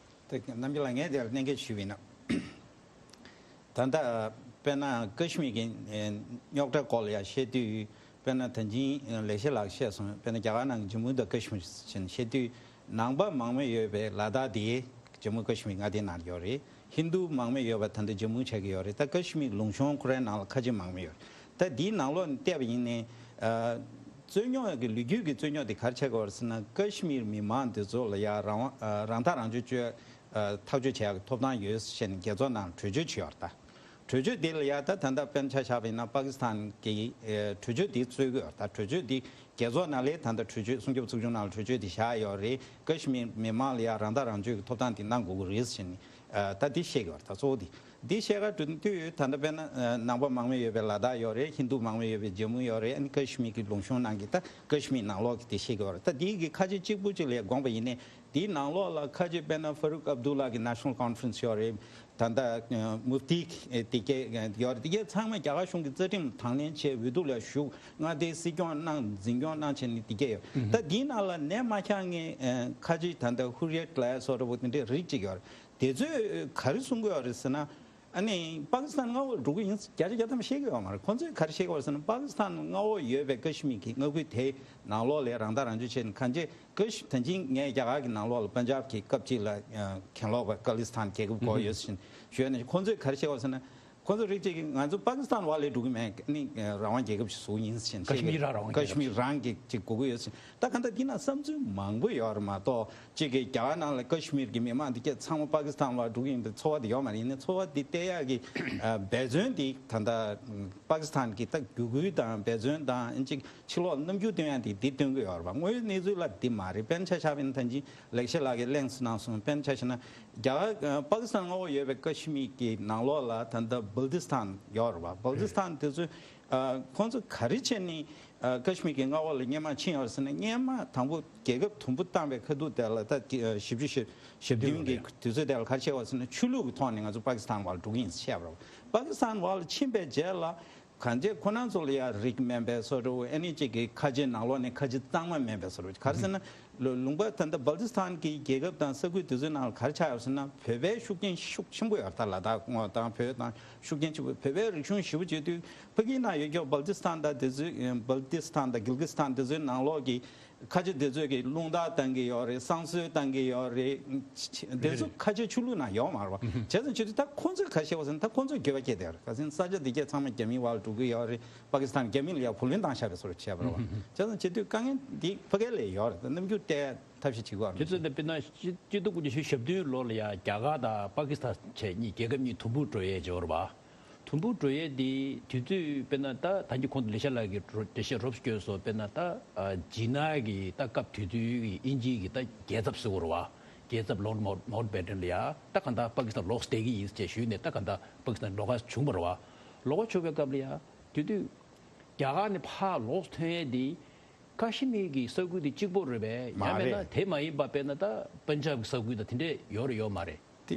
དེ་རྣམ་རྒྱལ་ལགས་ངས་དེར་གནད་འགེལ་ཞུས་པ་ཡིན་ན། ད་ལྟ་དཔེར་ན་ཀ་ཤི་མིར་གྱི་རྙོག་དྲ་སྐོར་ལ་ཡང་བཤད་དུས་དཔེར་ན་ད་གིན་ལེགས་བཤད་ལགས་བཤད་སོང་། དཔེར་ན་རྒྱ་གར་ནང་གི་ཇམ་མུ་དང་ཀ་ཤི་མིར་བྱས་ནས་བཤད་དུས་ནང་པ་མང་མོས་ཡོད་པའི་ལ་དྭགས་དེ་ཇམ་མུ་ཀ་ཤི་མིར་མངའ་སྡེའི་ནང་ཡོད་རེད། ཧིན་རྡུ་མང་མོས་ཡོད་པ་ད་ལྟ་ཇམ་མུ་ཆགས་ཀྱི་ཡོད་རེད། ད་ཀ་ཤི་མིར་ལུང་གཤོང་ཁོ་རའི་ནང་ལ་ཁ་ཆེ་མང་མོས་ཡོད་རེད། ད་འདིའི་ནང་ལོགས་ནས་བལྟས་པ་ཡིན་ནའི་རྩོད་རྙོག་གི་ལོ་རྒྱུས་ཀྱི་རྩོད་རྙོག་དེ་ག་རེ་ཆགས་ཀྱི་ཡོད་རེད་ཟེར་ན་ཀ་ཤི་མིར་མི་མང་དེ་ཚོ་ལ་ཡང་རང་དབང་རང་ཐག་རང་གཅོད་བཅོས། ཐག་གཅོད་བྱེད་ཡག་གི་ཐོབ་ཐང་ཡོད་ཟེར་ནས་རྒྱལ་ཚོགས་ནང་གྲོས་ཆོད་བྱས་ཡོད་རེད་ད། གྲོས་ཆོད་དེ་ལ་ཡ་ད་ད་ལྟ་དཔེར་ན་ཆ་བཞག་པ་ཡིན་ན་པ་ཀི་སི་ཐན་གྱི་གྲོས་ཆོད་དེ་རྩོད་ཀྱི་ཡོད་རེད་ད། གྲོས་ཆོད་དེ་རྒྱལ་ཚོགས་ནང་ལའི་ད་ལྟ་གྲོས་ཆོད་སྲུང་སྐྱོབ་ཚོགས་ཆུང་ནང་ལ་གྲོས་ཆོད་དེ་བཞག་ཡོད་རེད། ཀ་ཤི་མིར་མི་མང་ལ་ཡ་རང་ཐག་རང་གཅོད་ཀྱི་ཐོབ་ཐང་དེ་གནང་དགོས་ཀྱི་རེད་ཟེར་ནས་ད་དེ་བཤད་ཀྱི་ཡོད་རེད་ད། གཙོ་བོ་དེ་དེ་བཤད་ག་འགྲོ་དུས་ད་ལྟ་དཔེར་ན་ནང་པ་མང་མོས་ཡོད་པའི་ལ་དྭགས་ཡོད་རེད། ཧིན་རྡུ་མང་མོས་ཡོད་པའི་ཇམ་མུ་ཡོད་རེད། ཨ་ནི་ཀ་ཤི་མིར་གྱི་ལུང་གཤོང་ནང་གི་ད་ཀ་ཤི་མིར་ནང་ལོགས་ཀྱི་དེ་བཤད་ཀྱི་ཡོད་རེད་ད། དེའི་གི་ཁ་ཆེ་གཅིག་པུ་གཅིག་ལ་ཡ་དགོངས་པ་ཡིན་ནའི། དེའི་ནང་ལོགས་ལ་ཁ་ཆེ་དཔེར་ན་ཕ་རུག་ཨབ་དུ་ལ་གི་National Conference་ཡོད་རེད། ད་ལྟ་མུབ་ཏི་དེ་གས་ཡོད་རེད། དེ་གས་ཚང་མས་རྒྱ་གར་གཞུང་གི་རྩ་ཁྲིམས་དང་ལེན་བྱས་འོས་བསྡུ་ལ་ཞུགས། མངའ་སྡེའི་སྲིད་སྐྱོང་གནང་འཛིན་སྐྱོང་གནང་བྱས་ནས་དེ་གས་ཡོད་ད། དེའི་ནང་ལ་ནད་མ་ཁྱག་མཁན་ཁ་ཆེ་ད་ལྟ་ཧུར་ཡེ་ཏི་ལ་སོགས་འདྲ་པོ་དེ་འདྲའི་རིགས་གཅིག་ཡོད་རེད། དེ་ཚོས་ག་རེ་གསུང་གི་ཡོད་རེད་ཟེར་ན། ཨ་ནི་པ་ཀི་སི་ཐན་མངའ་འོག་འགྲོ་གི་ཡིན་བརྒྱ་ཆ་བརྒྱ་ཐམ་པ་བཤད་ཀྱི་ཡོད་མ་རེད། ཁོང་ཚོས་ག་རེ་བཤད་ཀྱི་ཡོད་ཟེར་ན་པ་ཀི་སི་ཐན་མངའ་འོག་ཡོད་པའི་ཀ་ཤི་མིར་གྱི་མངའ་ཁུལ་དེའི་ནང་ལོགས་ལ་རང་ཐག་རང་གཅོད་བྱས་ནས་གང་ཅི་ཀ་ཤི་ད་གིན་ངས་རྒྱ་གར་གྱི་ནང་ལོགས་ལ་པན་ཇབ་གྱི་སྐབས་གཅིག་ལ་གྱེན་ལོག་པ་ཀ་ལི་སི་ཐན་རྒྱལ་ཁབ་དགོས་ཡོད་ཟེར་ཞུས་ནས་ཁོང་ཚོས་ག་རེ་བཤད་ཀྱི་ཡོད་ཟེར་ན་ཁོང་ཚོ་རིགས་གཅིག་གིས་ང་ཚོ་པ་ཀི་སི་ཐན་བར་ལས་འགྲོ་གི་མེད། ནི་རང་དབང་རྒྱལ་ཁབ་ཞིག་བཟོ་གི་ཡིན་ཟེར་ཞིང་ཀ་ཤི་མིར་རང་རང་ཀ་ཤི་མིར་རང་གི་ཅིག་དགོས་ཀྱི་ཡོད་ཟེར། ད་ག་འདྲ་འདི་ན་བསམ་ཚུལ་མང་པོ་ཡོད་རེད་མ་གཏོགས་གཅིག་གིས་རྒྱ་གར་ནང་ལ་ཀ་ཤི་མིར་གྱི་མི་མང་འདི་སྐད་ཚང་མ་པ་ཀི་སི་ཐན་བར་འགྲོ་གི་ཡིན་པའི་ཚོར་བ་དེ་ཡོད་མ་རེད། ཡིན་ནའི་ཚོར་བ་འདི་སྟེར་ཡག་གི་འབད་བརྩོན་འདི་ད་ལྟ་པ་ཀི་སི་ཐན་གྱི་ད་བརྒྱུད་སྐུལ་དང་འབད་བརྩོན་དང་ཅིག་ཕྱི་ལོགས་རྣམ་འགྱུར་སྟོན་ཡག་འདི་འདི་སྟོན་གྱི་ཡོད་རེད་པ། དངོས་ཡོད་གནས་ཚུལ་ལ་འདི་མ་རེད། དཔེར་ན་ཆ་བཞག་པ་ཡིན་ན་ད་གིན་ལེགས་བཤད་ལགས་ཀྱིས་གླེང་སོང་གནང་སོང་། དཔེར་ན་ཆ་བཞག་ན། རྒྱ་གར་པ་ཀི་སི་ཐན་མངའ་འོག་ཡོད་པའི་ཀ་ཤི་མིར་གྱི་ནང་ལོགས་ལ་ད་ལྟ་སྦལ་ཏི་སི་ཐན་ཡོད་རེད་བ། སྦལ་ཏི་སི་ཐན་དེ་ཚོས་ཁོང་ཚོ་ག་རེ་བྱས་ནས་ཀ་ཤི་མིར་གྱི་མངའ་འོག་ལ་སྔོན་མ་ཕྱིན་ཡོད་རེད་ཟེར་ན། སྔོན་མ་དང་པོ་རྒྱལ་ཁབ་དུམ་བུ་བཏང་བའི་ཁ་ཐུག་དེ་ལ་ད་བཞི་བཅུ་ཞེ་བདུན་གྱི་དུས་ཚོད་དེ་ལ་ག་རེ་བྱས་ཡོད་ཟེར་ན། ཆོས་ལུགས་ཀྱི་ཐོག་ནས་ང་ཚོ་པ་ཀི་སི་ཐན་བར་འགྲོ་གི་ཡིན་ཟེར་བཤད་པ་རེད་བ། པ་ཀི་སི་ཐན་བར་ལ་ཕྱིན་པའི་རྗེས་ལ། གང་ཅི་ཁོ་རང་ཚོ་ལ་ཡང་རིགས་དམན་པའི་བཟོ་འདྲ་བོ། ཨ་ནི་གཅིག་གི་ཁ་ཆེ་ནང་ལོགས་ནས་ཁ་ཆེ་གཙང་མ་མེད་པའི་བཟོ་འདྲ་བོ། ག་རེ་ཟེར་ན་ལུ་ལུང་པ་ད་ལྟ་སྦལ་ཏི་སི་ཐན་གྱི་རྒྱལ་ཁབ་དང་ས་ཁུལ་དེ་ཚོའི་ནང་ལ་ག་རེ་ཆགས་ཡོད་ཟེར་ན། བོད་པའི་ཤུགས་རྐྱེན་ཤུགས་ཆེན་པོ་ཡོད་རེད། ད་ལ་དྭགས་ངོས་དང་བོད་དང་ཤུགས་རྐྱེན་ཆེན་པོ། བོད་པའི་རིག་གཞུང་ཞེ་པོ་བྱེད་དུས་ཕ་གིའི་ནང་ཡོད་ཀྱོག་སྦལ་ཏི་སི་ཐན་དང་དེ་ཚོའི་སྦལ་ཏི་སི་ཐན་དང་གིལ་གི་སི་ཐན་དེ་ཚོའི་ནང་ལོགས་ཀྱི་ཁ་ཆེ་དེ་ཚོས་ཀྱི་རླུང་རྟ་བཏང་གི་ཡོད་རེད། བསང་གསོལ་བཏང་གི་ཡོད་རེད། དེ་ཚོ་ཁ་ཆེ་ཆོས་ལུགས་ནང་ཡོད་མ་རེད་བ། བྱས་ཙང་བྱེད་དུས་ད་ཁོང་ཚོས་ག་རེ་བཤད་པ་ཟེར་ན། ད་ཁོང་ཚོས་འགྱོད་པ་སྐྱེས་བསྡད་ཡོད་རེད། ག་ཟེར་ན་ས་ཆ་དེ་གས་ཚང་མ་རྒྱ་མིའི་བར་ལ་འགྲོ་གི་ཡོད་རེད། པ་ཀི་སི་ཐན་རྒྱ་མི་ལ་ཡང་བུ་ལོན་བཏང་བཞག་པའི་བཟོ་འདྲ་བྱས་པ་རེད་བ། བྱས་ཙང་བྱེད་དུས་དཀའ་ངལ་འདི་ཕ་གི་ལ་ཡོད་རེད། ད་རྣམ་འགྱུར་སྟེར་ཐབས་ཤེས་བྱེད་དགོས་རེད། དེ་ཚོ་ད་དཔེར་ན་སྤྱི་སྤྱི་ལོ་ཉི་ཤུ་ཞེ་བདུན་ལོ་ལ་ཡང་རྒྱ་གར་དང་པ་ཀི་སི་ཐན་བཅས་གཉིས་རྒྱལ་ཁབ་གཉིས་དུམ་བུར་འགྲོ་ཡས་བྱས་པ་རེད་བ། དུམ་བུར་འགྲོ་ཡས་དེ་དུས་ཚོད་དཔེར་ན་ད་ད་གིན་གོང་དུ་ལེགས་བཤད་ལགས་ཀྱིས་འགྲེལ་བཤད་རོབ་ཙམ་བསྐྱོན་སོང་། དཔེར་ན་ད་ཇི་ན་གི་ད་སྐབས་དེ་དུས་ཀྱི་དབྱིན་ཇིའི་གི་ད་རྒྱལ་ཚབ་ཟེར་དགོས་རེད་བ། རྒྱལ་ཚབ་ལོར་མའོ་མའོ་ཊ་བྷེ་ཊན་ལ་ཡ་ད་ག་འདྲ་པ་ཀི་སི་ཐན་ལོགས་བསྡད་ཀྱི་ཡིན་ཅེས་ཞུས་ནས། ད་ག་འདྲ་པ་ཀི་སི་ཐན་ལོགས་ཀ་བྱུང་བ་རེད་བ། ལོགས་ཀ་བྱུང་བའི་སྐབས་ལ་ཡ་དེ་དུས་རྒྱ་གར་ནས་ཕར་ལོགས་ཐོན་ཡས་དེ་ཀ་ཤི་མིར་གྱི་ས་ཁུལ་དེ་གཅིག་པོ་རེད་པས། མ་ཡང་མིན་རེད། ན་དེ་མ་ཡིན་པ་དཔེར་ན་ད་པན་ཇབ་ཀྱི་ས་ཁུལ་དང་དེ་འདྲས་ཡོད་རེད་ཡོད་མ་རེད། དེ་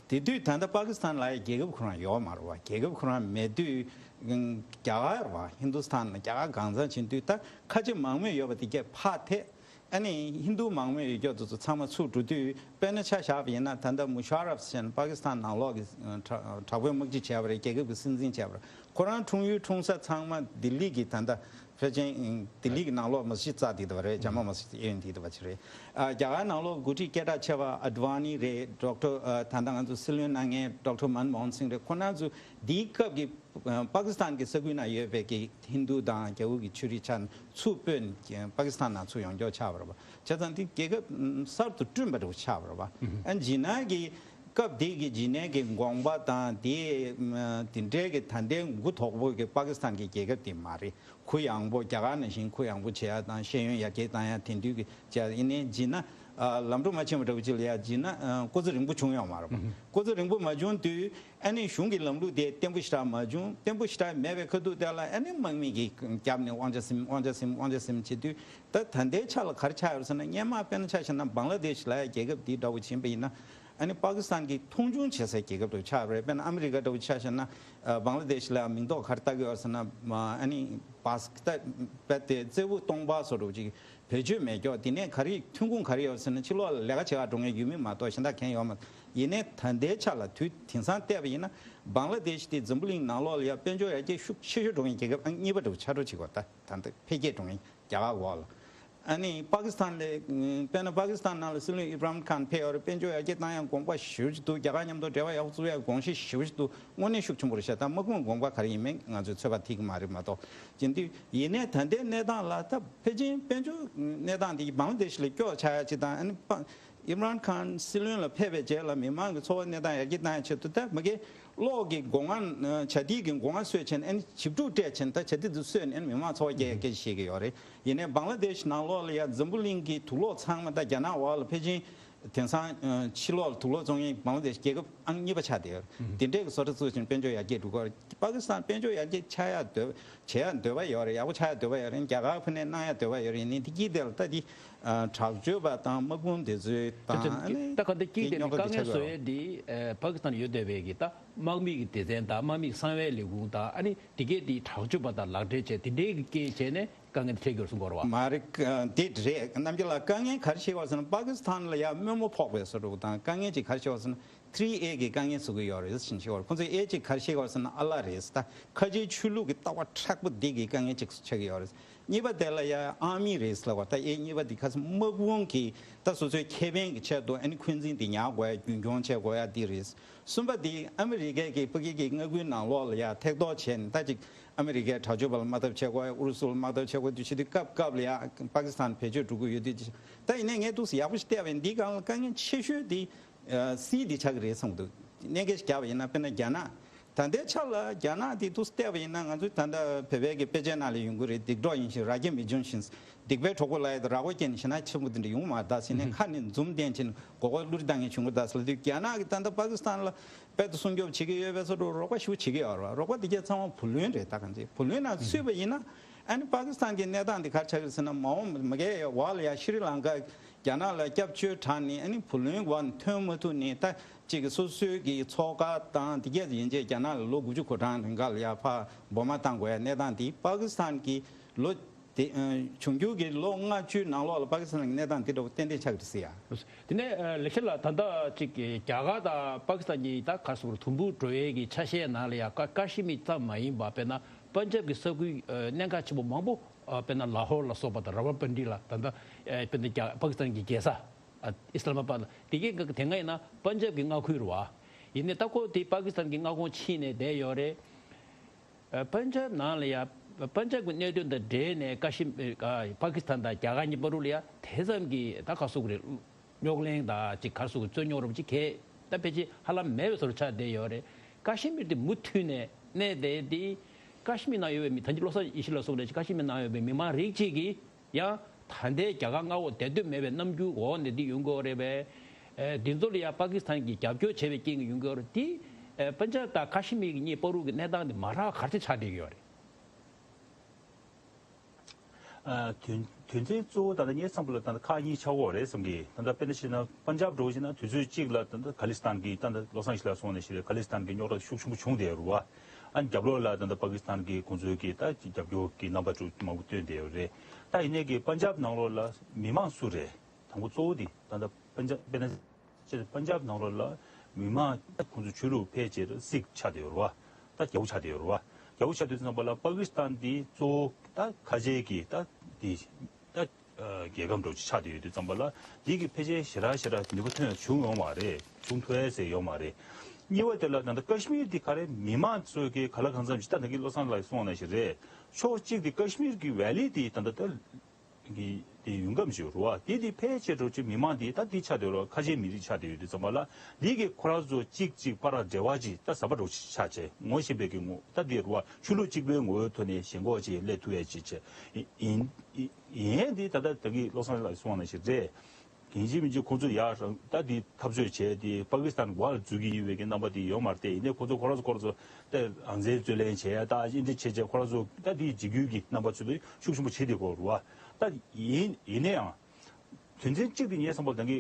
དེ་དུས་ད་ལྟ་པ་ཀི་སི་ཐན་ལ་ཡ་རྒྱལ་ཁབ་ཁོ་རང་ཡོད་མ་རེད་བ། རྒྱལ་ཁབ་ཁོ་རང་མེད་དུས་རྒྱ་གར་རེད་བ། ཧིན་དུ་སི་ཐན་ལ་རྒྱ་གར་གང་ཚང་ཕྱིན་དུས་ད་ཁ་ཆེ་མང་མོས་ཡོད་པ་དེ་གས་ཕར་ཐད། ཨ་ནི་ཧིན་དུ་མང་མོས་ཡོད་རྒྱུ་དེ་ཚོ་ཚང་མ་ཚུར་འགྲོ་དུས། དཔེར་ན་ཆ་བཞག་པ་ཡིན་ན་ད་ལྟ་མུ་ཤ་རབ་ཟེར་མཁན་པ་ཀི་སི་ཐན་ནང་ལོགས་ཀྱི་ཨ་དྲག་དྲག་པོའི་དམག་སྤྱི་བྱས་པ་རེད། རྒྱལ་ཁབ་ཀྱི་སྲིད་འཛིན་བྱས་པ་རེད། ཁོ་རང་འཁྲུངས་ཡུལ་འཁྲུངས་ས་ཚང་མ་ལྡི་ལི་གི་ད་ལྟ་ཕལ་ཆེར་ལྡི་ལི་གི་ནང་ལོགས་མ་གཞི་རྩ་དེ་དུ་བ་རེད། རྒྱ་དམག་མ་གཞི་གཡས་གཡོན་དེ་དུ་བ་ཅིག་རེད། ཨ་རྒྱ་གར་ནང་ལོགས་འགོ་ཁྲིད་སྐད་གྲགས་ཆེ་བ་ཨ་ཌི་ཝ་ནི་རེད། ཌོག་ཊར་ཨ་ད་ལྟ་ང་ཚོ་སྲིད་བློན་གནང་མཁན་ཌོག་ཊར་མན་མོ་ཧན་སིང་རེད། ཁོ་རང་ཚོ་འདིའི་སྐབས་ཀྱི་པ་ཀི་སི་ཐན་གྱི་ས་ཁུལ་ན་ཡོད་པའི་གི་ཧིན་དུ་དང་རྒྱ་བོད་ཀྱི་ཆོས་རིག་ཆ་ཚུར་སྤོས་ནས་པ་ཀི་སི་ཐན་ནང་ཚུར་ཡོང་ཆོག་ཆགས་པ་རེད་པ། བྱས་ཙང་དེ་རྒྱལ་ཁབ་གསར་དུ་བསྐྲུན་པ་འདྲ་བོ་ཆགས་པ་རེད་པ། ཨ་ཇི་ནའི་གི་སྐབས་དེ་གི་ཇི་ནའི་གི་དགོངས་པ་དང་དེ་དེ་འདྲའི་གི་ད་ལྟའི་མགོ་དོག་པོ་གི་པ་ཀི་སི་ཐན་གྱི་རྒྱལ་ཁབ་དེ་མ་རེད། གུ་ཡངས་པོ། རྒྱ་གར་ནང་བཞིན་གུ་ཡངས་པོ་བྱེད་ཡ་དང་ཤེས་ཡོན་ཡར་རྒྱས་བཏང་ཡ་དེ་འདུས་ཀྱི་བྱས་ཡིན་ནའི་ཇི་ན་ལམ་འགྲོ་མ་ཕྱིན་པ་འདྲ་བོ་ཅིག་ལ་ཡ་ཇི་ན་སྐུ་ཚེ་རིང་པོ་བྱུང་ཡོད་མ་རེད་པ། སྐུ་ཚེ་རིང་པོ་མ་བྱུང་དུས་ཨ་ནི་གཞུང་གི་ལམ་ལུགས་དེ་བརྟན་པོ་ཞེ་དྲག་མ་བྱུང་། བརྟན་པོ་ཞེ་དྲག་མེད་པའི་ཁ་ཐུག་དེ་ལ་ཨ་ནི་དམག་མི་གིས་རྒྱབ་ནས་དབང་ཆ་ཟིན་དབང་ཆ་ཟིན་དབང་ཆ་ཟིན་བྱེད་དུས། ད་ད་ལྟའི་ཆ་ལ་ག་རེ་ཆགས་ཡོད་ཟེར་ན། སྔོན་མ་དཔེར་ན་ཆ་བཞག་ན་བང་ལ་དེཤ་ལ་ཡ་རྒྱལ་ཁབ་དེ་འདྲ་བོ་ཕྱིན་པ་ཡིན་ན། ཨ་ནི་པ་ཀི་སི་ཐན་གྱིས་མཐོང་ཆུང་བྱེད་སའི་རྒྱལ་ཁབ་འདྲ་བོ་ཆགས་པ་རེད། དཔེར་ན་ཨ་མི་རི་ཀ་འདྲ་བོ་ཆ་བཞག་ན། ཨ་བང་ལ་དེཤ་ལ་མིང་འདོགས་ག་རེ་བཏགས་ཀྱི་ཡོད་ཟེར་ན། ཨ་ནི་བྷ་སི་ད་རྦད་དེ་བཙན་པོ་སྟོང་པ་བཟོ་འདྲ་བོ་ཅིག་བེད་སྤྱོད་མེད་ཀྱོག་དེ་ནས་ག་རེ་ཐོན་ཁུངས་ག་རེ་ཡོད་ཟེར་ན། ཕྱི་ལོགས་ལ་ལས་ཀ་བྱེད་ག་འགྲོ་མཁན་ཡུལ་མི་མ་གཏོགས་གཞན་དག་གང་ཡོད་མ་རེད། ཡིན་ནའི་ད་ལྟའི་ཆ་ལ་དུས་དེང་སང་བལྟས་པ་ཡིན་ན། བང་ལ་དེཤ་དེ་འཛམ་བུ་གླིང་ནང་ལོགས་ལ་ཡ་དཔལ་འབྱོར་ཡར་རྒྱས་ཤུགས་ཆེ་ཤོས་འགྲོ་མཁན་རྒྱལ་ཁབ་ཨང་གཉིས་པ་འདྲ་བོ་ཆགས་འགྲོ་བྱེད་ཀྱོག་ད་ད་ལྟ་འཕེལ་རྒྱས་འགྲོ་མཁན་རྒྱ་གར་འོག་ལ། ཨ་ནི་པ་ཀི་སི་ཐན་ལ་དཔེར་ན་པ་ཀི་སི་ཐན་ནང་ལ་སྲིད་བློན་ཨི་བྷ་རམ་ཁཱན་ཕེབས་ཡོད་རེད། དཔལ་འབྱོར་ཡར་རྒྱས་བཏང་ཡག་དགོངས་པ་ཞེ་པོ་ཅིག་འདུག་རྒྱ་གར་མཉམ་དུ་འབྲེལ་བ་ཡག་པོ་བཙུགས་ཡག་དགོངས་བཞེས་ཞེ་པོ་ཅིག་འདུག་དངོས་གནས་ཤུགས་ཆེན་པོ་རེད་ཤག་ད་དམག་དཔུང་དགོངས་པ་ག་རེ་ཡིན་མིན་ང་ཚོས་ཚོད་དཔག་ཐིག་གི་མ་རེད་མ་གཏོགས། ཅི་འདུག་ཡིན་ནའི་ད་ལྟའི་གནས་སྟངས་ལ་ད་ཕལ་ཆེར་དཔལ་འབྱོར་གནས་སྟངས་འདི་བང་ལ་དེཤ་ལ་སྐྱོ་ཆགས་ཡག་ཅིག་དང་། ཨ་ནི་པ་ཨི་མི་རན་ཁཱན་སྲིད་བློན་ལ་ཕེབས་པའི་རྗེས་ལ་མི་མང་གི་འཚོ་བ་གནས་སྟངས་ཡར་རྒྱས་བཏང་ཡག་ཆེད་དུ་ད་མ་གི་གློག་གི་སྒོ་ང་ཨ་བྱ་ཐིག་གི་སྒོ་ང་གསོས་བྱས་ནས། ཨ་ནི་ཞིབ་འཇུག་སྤྲད་བྱས་ནས་ད་བྱ་ཐིག་དེ་གསོས་ནས་ཨ་ནི་མི་མང་འཚོ་བ་སྐྱེལ་ཡག་སྐད་ཆ་བཤད་ཀྱི་ཡོད་རེད། ཡིན་ནའི་བང་ལ་དེཤ་ནང་ལོགས་ལ་ཡ་འཛམ་བུ་གླིང་གི་དུག་ལོག་ཚང་མ་ད་རྒྱ་ནག་འོག་ལ་ཕལ་ཆེར་དེང་སང་ཨ་ཕྱི་ལོགས་ལ་དུག་ལོག་བཙོང་མཁན་བང་ལ་དེཤ་རྒྱལ་ཁབ་ཨང་གཉིས་པ་ཆགས་བསྡད་ཡོད་རེད། དེ་འདྲས་ཀྱི་བཟོ་གྲྭ་བཙུགས་བྱས་ནས་དཔལ་འབྱོར་ཡར་རྒྱས་འགྲོ་གི་ཡོད་རེད། པ་ཀི་སི་ཐན་དཔལ་འབྱོར་ཡར་རྒྱས་ཆགས་ཡག་འདོད་བྱེད་ཡག་འདོད་པ་ཡོད་རེད། ཡག་པོ་ཆགས་ཡག་འདོད་པ་ཡོད་རེད། རྒྱ་གར་ཁོ་ནས་གནང་ཡག་འདོད་པ་ཡོད་རེད། ཡིན་ནའི་དེ་དཀྱིལ་དེ་ལ་ད་དེ་ཨ་དྲག་སྤྱོད་པ་དང་དམག་དཔུང་དེ་ཚོའི་དང་། ཨ་ནི་ད་ག་འདི་དཀྱིལ་དེ་ནས་དཀའ་ངལ་བཟོ་ཡས་འདི་ཨ་པ་ཀི་སི་ཐན་ཡོད་བསྡད་པའི་གི་ད་དམག་མི་གི་སྡེ་ཚན་དང་། དམག་མི་གི་གསང་བའི་ལས་ཁུངས་དང་། ཨ་ནི་དེ་གས་དེ་དྲག་སྤྱོད་པ་དང་ལག་འབྲེལ་བྱས། དེ་འདྲའི་གི་རྐྱེན་བྱས་ནས་དཀའ་ངལ་འཕྲད་ཀྱི་ཡོད་གསུང་གི་ཡོད་རེད་བ། མ་རེད། ཨ་དེ་རེད། རྣམ་རྒྱལ་ལགས། དཀའ་ངལ་ག་རེ་ཆགས་ཀྱི་ཡོད་ཟེར་ན། པ་ཀི་སི་ཐན་ལ་ཡ་དམོད་མོ་ཕོག་པའི་བཟོ་འདྲ་དང་། དཀའ་ངལ་ཅིག་ག་རེ་ཆགས་ཀྱི་ཡོད་ཟེར་ན། ཐི་རི་ཨེ་གི་དཀའ་ངལ་བཟོ་གི་ཡོད་རེད་ཟེར་བཤད་ཀྱི་ཡོད་རེད། ཁོང་ཚོས་ཨེ་གཅིག་ག་རེ་བཤད་ཀྱི་ཡོད་ཟེར་ན། ཨ་ལ་རེད་ཟེར། ད་ཁ་ཆེའི་ཆོས་ལུགས་ཀྱི་ལྟ་བ་མཁྲེགས་པོ་འདི་གི་དཀའ་ངལ་ཅིག་ཆགས་ཀྱི་ཡོད་རེད། གཉིས་པ་དེ་ལ་ཡ་ཨར་མི་རེད་ཟེར་ལབ་པ། ད་ཨེ་གཉིས་པ་འདི་ཁ་སང་དམག་དཔུང་གི་ད་སོ་སོའི་ཁེ་ཕན་གྱི་ཆེད་དུ་ཨ་ནི་འཁོན་འཛིན་འདི་ཉར་དགོས་ཡ། རྒྱུན་འཁྱོངས་བྱེད་དགོས་ཡ་འདི་རེད། གསུམ་པ་འདི་ཨ་མི་རི་ཀའི་གི་ཕ་གི་གི་མངའ་ཁུལ་ནང་ལོགས་ལ་ཡ་ཐེག་གཏོར་བྱས་ནས། ད་ཅིག་ཨ་མི་རི་ཀའི་དྲག་སྤྱོད་པ་ལ་དམག་འཐབ་བྱེད་དགོས་ཡ། ཨུ་རུ་སུ་ལ་དམག་འཐབ་བྱེད་དགོས་ཡ། དུས་ཕྱིན་དུས་སྐབས་སྐབས་ལ་ཡ་པ་ཀི་སི་ཐན་བེད་སྤྱོད་འགྲོ་གི་ཡོད་དུས། ད་ཡིན་ནའི་ངས་འདུག་སེ་ཡག་པོ་ཞིག་བལྟས་པ་ཡིན། འདིའི་སྒང་ལ་དཀའ་ངལ་ཆེ་ཤོས་འདི་ཨ་སི་འདི་ཆགས་ཀྱི་རེད་བསམ་གྱི་འདུག་གནད་འགག་ཞིག་བརྒྱབ་པ་ཡིན་ན། དཔེར་ན་རྒྱ་ནག་ད་ལྟའི་ཆ་ལ་རྒྱ་ནག་འདི་འདུག་སེ་བལྟས་པ་ཡིན་ན། ང་ཚོས་ད་ལྟ་བོད་པའི་གི་དཔེ་ཆའི་ནང་ལ་ཡོང་གི་རེད། སྡིག་གྲོགས་ཡིན་ཞིང་ར་སྐྱེས་མི་འབྱུང་ཞིང་། སྡིག་པའི་གྲོགས་པོ་ལ་ཡ་དང་། ར་མགོ་སྐྱེས་ནས་ཞེ་ན་ཆེན་པོ་འདི་འདྲ་ཡོང་མ་རེད་ད་ཟེར་ནས། ཁ་ནས་འཛུམ་བསྟན་བྱས་ནས་མགོ་སྐོར་བླུགས་རེས་བཏང་མཁན་བྱུང་གི་རེད་ད་ཟེར་ལབ་དུས། རྒྱ་ནག་གིས་ད་ལྟ་པ་ཀི་སི་ཐན་ལ་རྦད་དེ་སྲུང་སྐྱོབ་བྱེད་ཀྱི་ཡོད་པའི་བཟོ་འདྲ། རོགས་པ་ཞེ་པོ་བྱེད་ཀྱི་ཡོད་རེད་བ། རོགས་པ་འདི་གས་ཚང་མ་བུ་ལོན་རེད། ད་གང་ཅི་བུ་ལོན་ནང་ཚུད་པ་ཡིན་ན། ཨ་ནི་པ་ཀི་སི་ཐན་གྱི་གནས་སྟངས་འདི་ག་རེ་ཆགས་ཀྱི་རེད་ཟེར་ན། མ་འོངས་མ་གིའི་འོག་ལ་ཡ་ཤྲི་ལང་ཀ་རྒྱ་ནག་ལ་སྐྱབས་བཅོལ་དྲངས་ནས། ཨ་ནི་བུ་ལོན་འོག་ནས་ཐོན་མ་ཐུབ་ནས། ད་ཅིག་གི་སོ་སོའི་གི་ཚོགས་ཁག་དང་དེ་གས་ཡན་ཆད་རྒྱ་ནག་ལ་ལོ་དགུ་བཅུ་གོ་གྲངས་རིང་ག་ལ་ཡ་ཕར་འབོ་མ་བཏང་དགོས་ཡ་གནས་སྟངས་འདི། པ་ཀི་སི་ཐན་གྱི་ལོ་དེ་ཨ་འབྱུང་འགྱུར་གྱི་ལོ་ལྔ་བཅུའི་ནང་ལོགས་ལ་པ་ཀི་སི་ཐན་གྱི་གནས་སྟངས་འདི་འདྲ་བོ་ཏན་ཏན་ཆགས་ཀྱི་རེད་ཟེར་ཡ། དེ་ནས་ཨ་ལེགས་བཤད་ལགས། ད་ལྟ་ཅིག་རྒྱ་གར་དང་པ་ཀི་སི་ཐན་གྱི་ད་ག་རེ་ཟེར་དགོས་རེད། དུམ་བུ་འགྲོ་ཡས་ཀྱི་ཆ་ཤས་ནང་ལ་ཡ་ཀ་ཀ་ཤི་མིར་ཙམ་མ་ཡིན་པ། དཔེར་ན་པན་ཇབ་ཀྱི་ས་ཁུལ་ཨ་གནད་འགག་ཆེན་པོ་མང་པོ། ཨ་དཔེར་ན་ལ་ཧོར་ལ་སོགས་པ་དང་། ར་ཝལ་པིན་ཌི་ལ། ད་ལྟ་ཨ་དཔེར་ན་རྒྱ་པ་ཀི་སི་ཐན་གྱི་རྒྱལ་ས་ཨ་ཨི་སི་ལ་མ་པད་ལ། དེ་གའི་དེ་སྔ་ཡིན་ན་པན་ཇབ་ཀྱི་མངའ་ཁུལ་རེད་བ། ཡིན་ནའི་ད་ཁོ་དེ་པ་ཀི་སི་ཐན་གྱི་མངའ་ཁོངས་ཕྱིན་ནས་བསྡད་ཡོད་རེད། ཨ་པན་ཇབ་ནང་ལ་ཡ། པན་ཇབ་ཀྱི་གནད་དོན་དང་འབྲེལ་ནས་ཀ་ཤི་ཨ་པ་ཀི་སི་ཐན་དང་རྒྱ་གར་གཉིས་བར་དུ་ལ་ཡ་དེ་ཙམ་གྱི་ད་ག་རེ་ཟེར་དགོས་རེད། རྙོག་གླེང་དང་ཅིག་ག་རེ་ཟེར་དགོས། རྩོད་རྙོག་རོབ་ཅིག་གས་ད་ཕལ་ཆེར་ཧ་ལམ་མེད་པའི་བཟོ་འདྲ་ཆགས་བསྡད་ཡོད་རེད། ཀ་ཤི་མིར་དེ་མུ་མཐུད་ནས་གནས་བསྡད་དེ། ཀ་ཤི་མིར་ནང་ཡོད་པའི་མི། ད་ཅི་བློ་བཟང་ཡེ་ཤེས་ལགས་གསུངས་རེད། ཀ་ཤི་མིར་ནང་ཡོད་པའི་མི་མང་རིགས་གཅིག་གིས་ཡང་ད་ལྟའི་རྒྱ་གར་མངའ་འོག་བསྡད་འདོད་མེད་པའི་རྣམ་འགྱུར་འོག་ནས་འདི་ཡོང་གི་ཡོད་རེད་པས། ཨེ། འདི་ཚོ་ལ་ཡང་པ་ཀི་སི་ཐན་གྱིས་རྒྱབ་སྐྱོར་བྱས་པའི་རྐྱེན་གྱིས་ཡོང་གི་ཡོད་རེད། དེ་ཨེ། པན་ཇབ་དང་ཁ་ཤི་མིར་གྱི་གཉིས་བར་དུ་གི་གནས་སྟངས་དེ་མ་རག་ག་རེ་ཆགས་བསྡད་ཀྱི་ཡོད་རེད། ཨ། དོན་དོན་ཚན་གཙོ་བོ་ད་ལྟ་ངའི་བསམ་པ་ལ་ད་ལྟ་ཁག་གཉིས་ཆགས་ཀྱི་ཡོད་རེད་བསམ་གི། ད་ལྟ་དཔེར་ན་བཤད་ན་པན་ཇབ་འདྲ་བོ་བྱས་ན་དུས་ཚོད་གཅིག་ལ་ད་ལྟ་ཁ་ལི་སི་ཐན་གྱི་ད་ལྟ་བློ་བཟང་ཡེ་ཤེས་ལགས་གསུངས་ནང་བཞིན་རེད། ཁ་ལི་སི་ཐན་གྱི་རྙོག་དྲ་ཤུགས་ཆེན་པོ་བྱུང་བསྡད་ཡོད་རེད་བ། ཨ་ནི་རྒྱབ་ལོགས་ལ་ད་ལྟ་པ་ཀི་སི་ཐན་གྱི་ཁོང་ཚོའི་གི་ད་རྒྱབ་སྐྱོར་གྱི་རྣམ་པ་ཚོ་མང་པོ་སྟོན་བསྡད་ཡོད་རེད། ད་ཡིན་ནའི་གི་པན་ཇབ་ནང་ལོགས་ལ་མི་མང་སུ་རེད། དང་པོ་གཙོ་བོ་དེ་ད་ལྟ་པན་ཇབ་དཔེར་ན་ཅེས་པན་ཇབ་ནང་ལོགས་ལ་མི་མང་ཁོང་ཚོ་ཆོས་ལུགས་ཕལ་ཆེར་སིག་ཆགས་བསྡད་ཡོད་རེད་བ། ད་རྒྱ་བོ་ཆགས་བསྡད་ཡོད་རེད་བ། རྒྱ་བོ་ཆགས་དུས་ཙམ་པ་ལ་པ་ཀི་སི་ཐན་འདི་གཙོ་བོ་ད་ཁ་ཆེའི་གི་ད་འདི་ད་རྒྱལ་ཁབ་འདྲ་བོ་ཅིག་ཆགས་བསྡད་ཡོད་དུས་ཙམ་པ་ལ་འདི་གི་ཕལ་ཆེར་ཞེ་དྲག་ཞེ་དྲག་ནུས་པ་ཐོན་བྱུང་ཡོད་མ་རེད། བྱུང་ཐུབ་ཡ་ཟེར་ཡོད་མ་རེད། གཉིས་པ་དེ་ལ་ད་ལྟ་ཀ་ཤི་མིར་འདི་ག་རེ་མི་མང་ཚོས་གི་ག་ལ་གང་འཚམ་ཅིག་ད་ད་གི་བློ་བཟང་ལགས་གསུངས་ནང་བཞིན་རེད། ཕྱོགས་གཅིག་དེ་ཀ་ཤི་མིར་གི་ཝེ་ལི་དེ་ད་ལྟ་ད། གི་དེ་ཡུལ་ཁམས་ཤིག་རེད་བ། དེ་དེ་ཕལ་ཆེར་འགྲོ་ཆེ་མི་མང་དེ་ད་དེ་ཆགས་བསྡད་རེད། ཁ་ཆེའི་མི་རིགས་ཆགས་བསྡད་ཡོད་དུས་ཙམ་པ་ལ་འདི་གི་ཁོ་རང་ཚོ་གཅིག་གཅིག་བར་འབྲེལ་བ་ཅིག་ད་ཟབ་པ་འགྲོ་ཆེ་ཆགས་ཆེ་ངོ་ཤེས་པའི་གི་ངོ་ད་དེ་རེད་བ། ཆོས་ལུགས་གཅིག་པའི་ངོ་བོའི་ཐོག་ནས་ཞེན་ཁོག་ཅིག་སླེབས་ཐུབ་ཡ་ཅིག་ཆེ་ཡིན། ཡིན་ཡིན་དེ་ད་ལྟ་ད་གི་བློ་བཟང་ལགས་གསུངས་པ་ནང་བཞིན་རེད། ཡིན་གཅིག་མིན་གཅིག་ཁོང་ཚོ་ཡར་ད་དེ་འཐབ་རྩོད་བྱས་དེ་པ་ཀི་སི་ཐན་བར་འཛུལ་གྱི་ཡོད་པའི་གི་རྣམ་པ་དེ་ཡོད་མ་རེད་དེ། ཡིན་ནའི་ཁོང་ཚོ་ཁོ་རང་ཚོ་ཁོ་རང་ཚོ་ད་ཨང་རྩིས་རྩོད་ལེན་བྱས་ད་ཨིན་འདྲ་བྱས་བྱས་ཁོ་རང་ཚོ་ད་དེ་འཇིགས་སྐུལ་གྱི་རྣམ་པ་ཚོ་དེ་ཤུགས་ཆེན་པོ་བྱེད་དེ་གོ་རུ་བ། ད་ཡིན་ཡིན་ནའི་ཡང་དོན་ཚན་གཅིག་དེ་ངའི་བསམ་པར་ད་གི་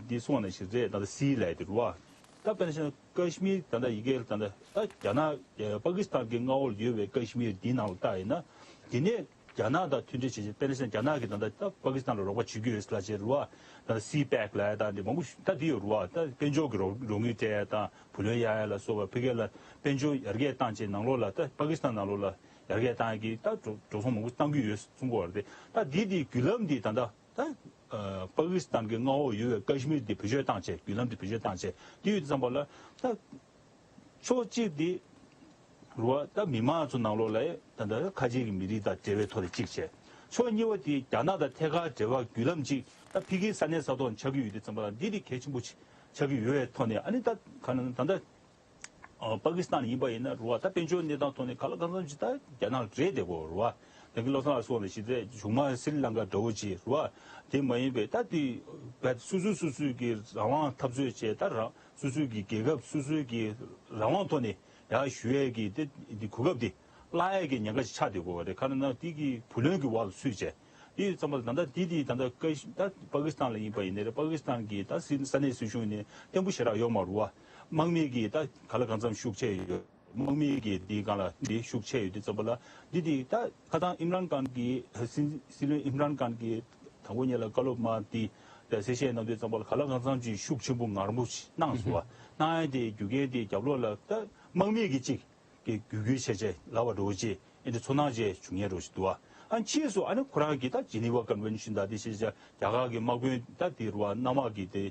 འདི་གསུངས་པ་ནང་བཞིན་རེད། ད་ལྟ་སི་ལབ་དེ་རུ་བ། ད་དཔེར་ན་ཆ་ན་ཀ་ཤི་མིར་ད་ལྟ་ཡི་གེ་ད་ལྟ་ད་རྒྱ་ནག་པ་ཀི་སི་ཐན་གྱི་མངའ་འོག་ལ་ཡོད་པའི་ཀ་ཤི་མིར་འདི་ནང་ལ་ལྟ་ཡིན་ན་དེ་ནས། རྒྱ་ནག་དང་མཐུན་འབྲེལ་བྱེད་ཆེད་དཔེར་ན་ཆ་རྒྱ་ནག་གིས་ད་ལྟ་ད་པ་ཀི་སི་ཐན་ལ་རོགས་པ་བྱེད་ཀྱི་ཡོད་ལ་བྱེད་རུ་བ། ད་ལྟ་སི་པེག་ལ་ད་འདི་མང་པོ་ཞིག་ད་འདི་ཡོད་རུ་བ། ད་དཔལ་འབྱོར་གྱི་རོགས་རོགས་དངུལ་སྤྲད་ཡ་དང་བུ་ལོན་གཡར་ཡ་ལ་སོགས་པ་ཕ་གི་ལ་དཔལ་འབྱོར་ཡར་རྒྱས་བཏང་བྱས་ནང་ལོགས་ལ་ད་པ་ཀི་སི་ཐན་ནང་ལོགས་ལ་ཡར་རྒྱས་བཏང་ཡ་གི་ད་འགྲོ་འགྲོ་སོང་མང་པོ་བཏང་གི་ཡོད་གསུང་གི་ཡོད་རེད། ད་འདི་འདི་བརྒྱུད་ལམ་འདི་ད་ལྟ་ད་པ་ཀི་སི་ཐན་གྱི་མངའ་འོག་ཡོད་པའི་ཀ་ཤི་མིར་འདི་བེད་སྤྱོད་བཏང་བྱས་བརྒྱུད་ལམ་འདི་བེད་སྤྱོད་བཏང་བྱས་འདི་ཡོད་ཙམ་པ་ལ་ད། ཕྱོགས་གཅིག་དེ་རུ་བ་ད་མི་མང་ཚོ་ནང་ལོགས་ལ་ད་ལྟ་ཁ་ཆེ་གི་མི་རིགས་དང་འབྲེལ་བའི་ཐོག་ནས་གཅིག་བྱས། ཕྱོགས་གཉིས་པ་དེ་རྒྱ་ནག་དང་ཐད་ཀར་འབྲེལ་བ་བརྒྱུད་ལམ་གཅིག་ད་ཕ་གིའི་ས་གནས་ས་ཐོག་ནས་ཆགས་ཀྱི་ཡོད་དུས་ཙམ་པ་ལ་འདི་དེ་གལ་ཆེན་པོ་ཆགས་ཀྱི་ཡོད་པའི་ཐོག་ནས། ཨ་ནི་ད་ག་ནང་ད་ལྟ་པ་ཀི་སི་ཐན་ཡིན་པ་ཡིན་ན་རུ་བ་ད་དཔལ་འབྱོར་གནས་སྟངས་ཐོག་ནས་ག་ལ་གང་འཚམ་ཅིག་ད་རྒྱ་ནག་ལ་རེད་བསྡད་ཀྱི་ཡོད་རུ་བ། ད་གི་བློ་བཟང་ལགས་གསུངས་པ་ནང་བཞིན་རེད། གཞུག་མ་སི་རི་ལང་ཀ་འདྲ་བོ་ཅིག་རུ་བ། དེ་མ་ཡིན་པའི་ད་དེ་བས་སོ་སོ་སོ་སོའི་གི་རང་དབང་འཐབ་རྩོད་བྱས་ད་རང་། སོ་སོའི་གི་རྒྱལ་ཁབ་སོ་སོའི་གི་རང་དབང་ཐོག་ནས་ཡར་ཞུ་ཡས་ཀྱི་དེ་འདི་གོ་སྐབས་དེ་བརླག་ཡས་ཀྱི་ཉེན་ཁ་ཞིག་ཆགས་བསྡད་ཀྱི་ཡོད་རེད། ག་རེ་ན་དེ་གི་བུ་ལོན་གྱི་འོག་ལ་ཚུད་བྱས། དེ་ཙམ་པ་ད་ལྟ་དེ་དེ་ད་ལྟ་ཀ་ཤི་ད་པ་ཀི་སི་ཐན་ལ་ཡིན་པ་ཡིན་ནའི་རེད། པ་ཀི་སི་ཐན་གྱི་ད་སི་ས་གནས་སྲིད་གཞུང་ཡིན་ནའི་བརྟན་པོ་ཞེ་དྲག་ཡོད་མ་རེད་བ། དམག་མི་གི་ད་ག་ལ་གང་འཚམ་ཤུགས་ཆེ་ཡོད། དམག་མི་གི་དེའི་སྒང་ལ་དེ་ཤུགས་ཆེ་ཡོད་དུས་ཙམ་པ་ལ་འདི་དེ་ད་ཁ་སང་ཨིམ་རན་ཁཱན་གྱི་སྲིད་སྲིད་བློན་ཨིམ་རན་ཁཱན་གྱི་དང་པོ་ཉིད་ལ་བཀའ་སློབ་མ་དེ་གསལ་བཤད་གནང་དུས་ཙམ་པ་ལ་ག་ལ་གང་འཚམ་ཅིག་ཤུགས་ཆེན་པོ་ངར་པོ་ཞིག་གནང་སོང་བ། གནང་ཡ་དེ་རྒྱུ་རྐྱེན་དེ་རྒྱབ་ལོགས་ལ་ད་དམག་མི་གི་གཅིག་གི་རྒྱུད་སྐུལ་བྱས་བྱས་ལབ་པ་འདྲ་བོ་ཅིག་ཨེ་འདྲ་ཚོར་སྣང་བཅས་བྱུང་མཁན་འདྲ་བོ་ཞིག་འདུག་བ། ཨ་ཕྱིས་སུ་ཨ་ནི་ཁོ་རང་གིས་ད་ཇི་ནི་ཝ་ཀོན་ཝེན་ཤིན་དང་དེ་བྱས་བྱས་རྒྱ་གར་གྱི་དམག་དཔོན་ད་དེ་རུ་བ་གནམ་དམག་གི་དེ་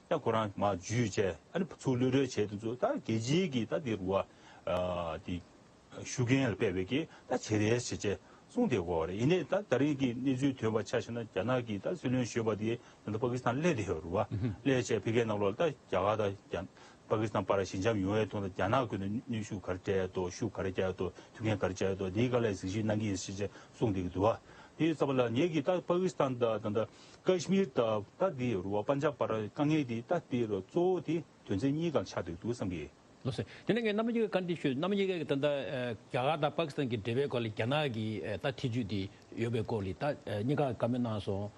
ད་ཁོ་རང་མར་འཇུས་བྱས་ཨ་ནི་ཚུར་གློད་གྲོལ་བྱས་དེ་ཚོ་ད་རྒྱལ་སྤྱིའི་གི་ད་དེ་རུ་བ་ཨ་དེ་ཤུགས་རྐྱེན་ལ་དཔག་པའི་གི་ད་བྱེད་རེས་བྱས་བྱས་གསུངས་བསྡད་ཀྱི་ཡོད་རེད། ཡིན་ནའི་ད་ད་རིང་གི་གནས་ཚུལ་ཐོན་པ་ཆ་བཞག་ན་རྒྱ་ནག་གི་ད་སྲིད་བློན་གཞོན་པ་དེ་ད་ལྟ་པ་ཀི་སི་ཐན་སླེབས་བསྡད་ཡོད་རེད་བ། སླེབས་བྱས་ཕ་གིའི་ནང་ལོགས་ད་རྒྱ་གར་དང་རྒྱ་པ་ཀི་སི་ཐན་བར་ཞི་འཇམ་ཡོང་བའི་ཐོག་ནས་རྒྱ་ནག་ཁུལ་ནས་གནོན་ཤུགས་ག་རེ་སྤྲད་ཡ་འདུག་ཤུགས་ག་རེ་རྒྱག་ཡ་འདུག་མཐུན་རྐྱེན་ག་རེ་སྤྲད་ཡ་འདུག་འདིའི་སྒང་ལ་གཟིགས་ཞིབ་གནང་གི་ཡིན་ཞེས་བྱས་གསུངས་བསྡད་ཀྱི་འདུག་བ། དེའི་ཙམ་པ་ལ་ངེད་ཀྱིས་ད་པ་ཀི་སི་ཐན་དང་ད་ལྟ་ཀ་ཤི་མིར་དང་ད་འདི་རུ་བ་པན་ཇབ་བར་དཀའ་ངལ་འདི་ད་འདི་རུ་གཙོ་བོ་དེ་དོན་ཚན་གཉིས་སྒང་ཆགས་བསྡད་འདུག་བསམ་གི། ལགས་སོ། དེ་ནས་ངས་རྣམ་པ་གཉིས་ཀ་བཀའ་འདྲི་ཞུ། རྣམ་པ་གཉིས་ཀ་གིས་ད་ལྟ་ཨ་རྒྱ་གར་དང་པ་ཀི་སི་ཐན་གྱི་འབྲེལ་བའི་སྐོར་ལ་རྒྱ་ནག་གི་ཨ་ད་ཐེ་ཇུས་དེ་ཡོད་པའི་སྐོར་ལ་ད་ཨ་གཉིས་ཀ་བཀའ་མོལ་གནང་སོང་།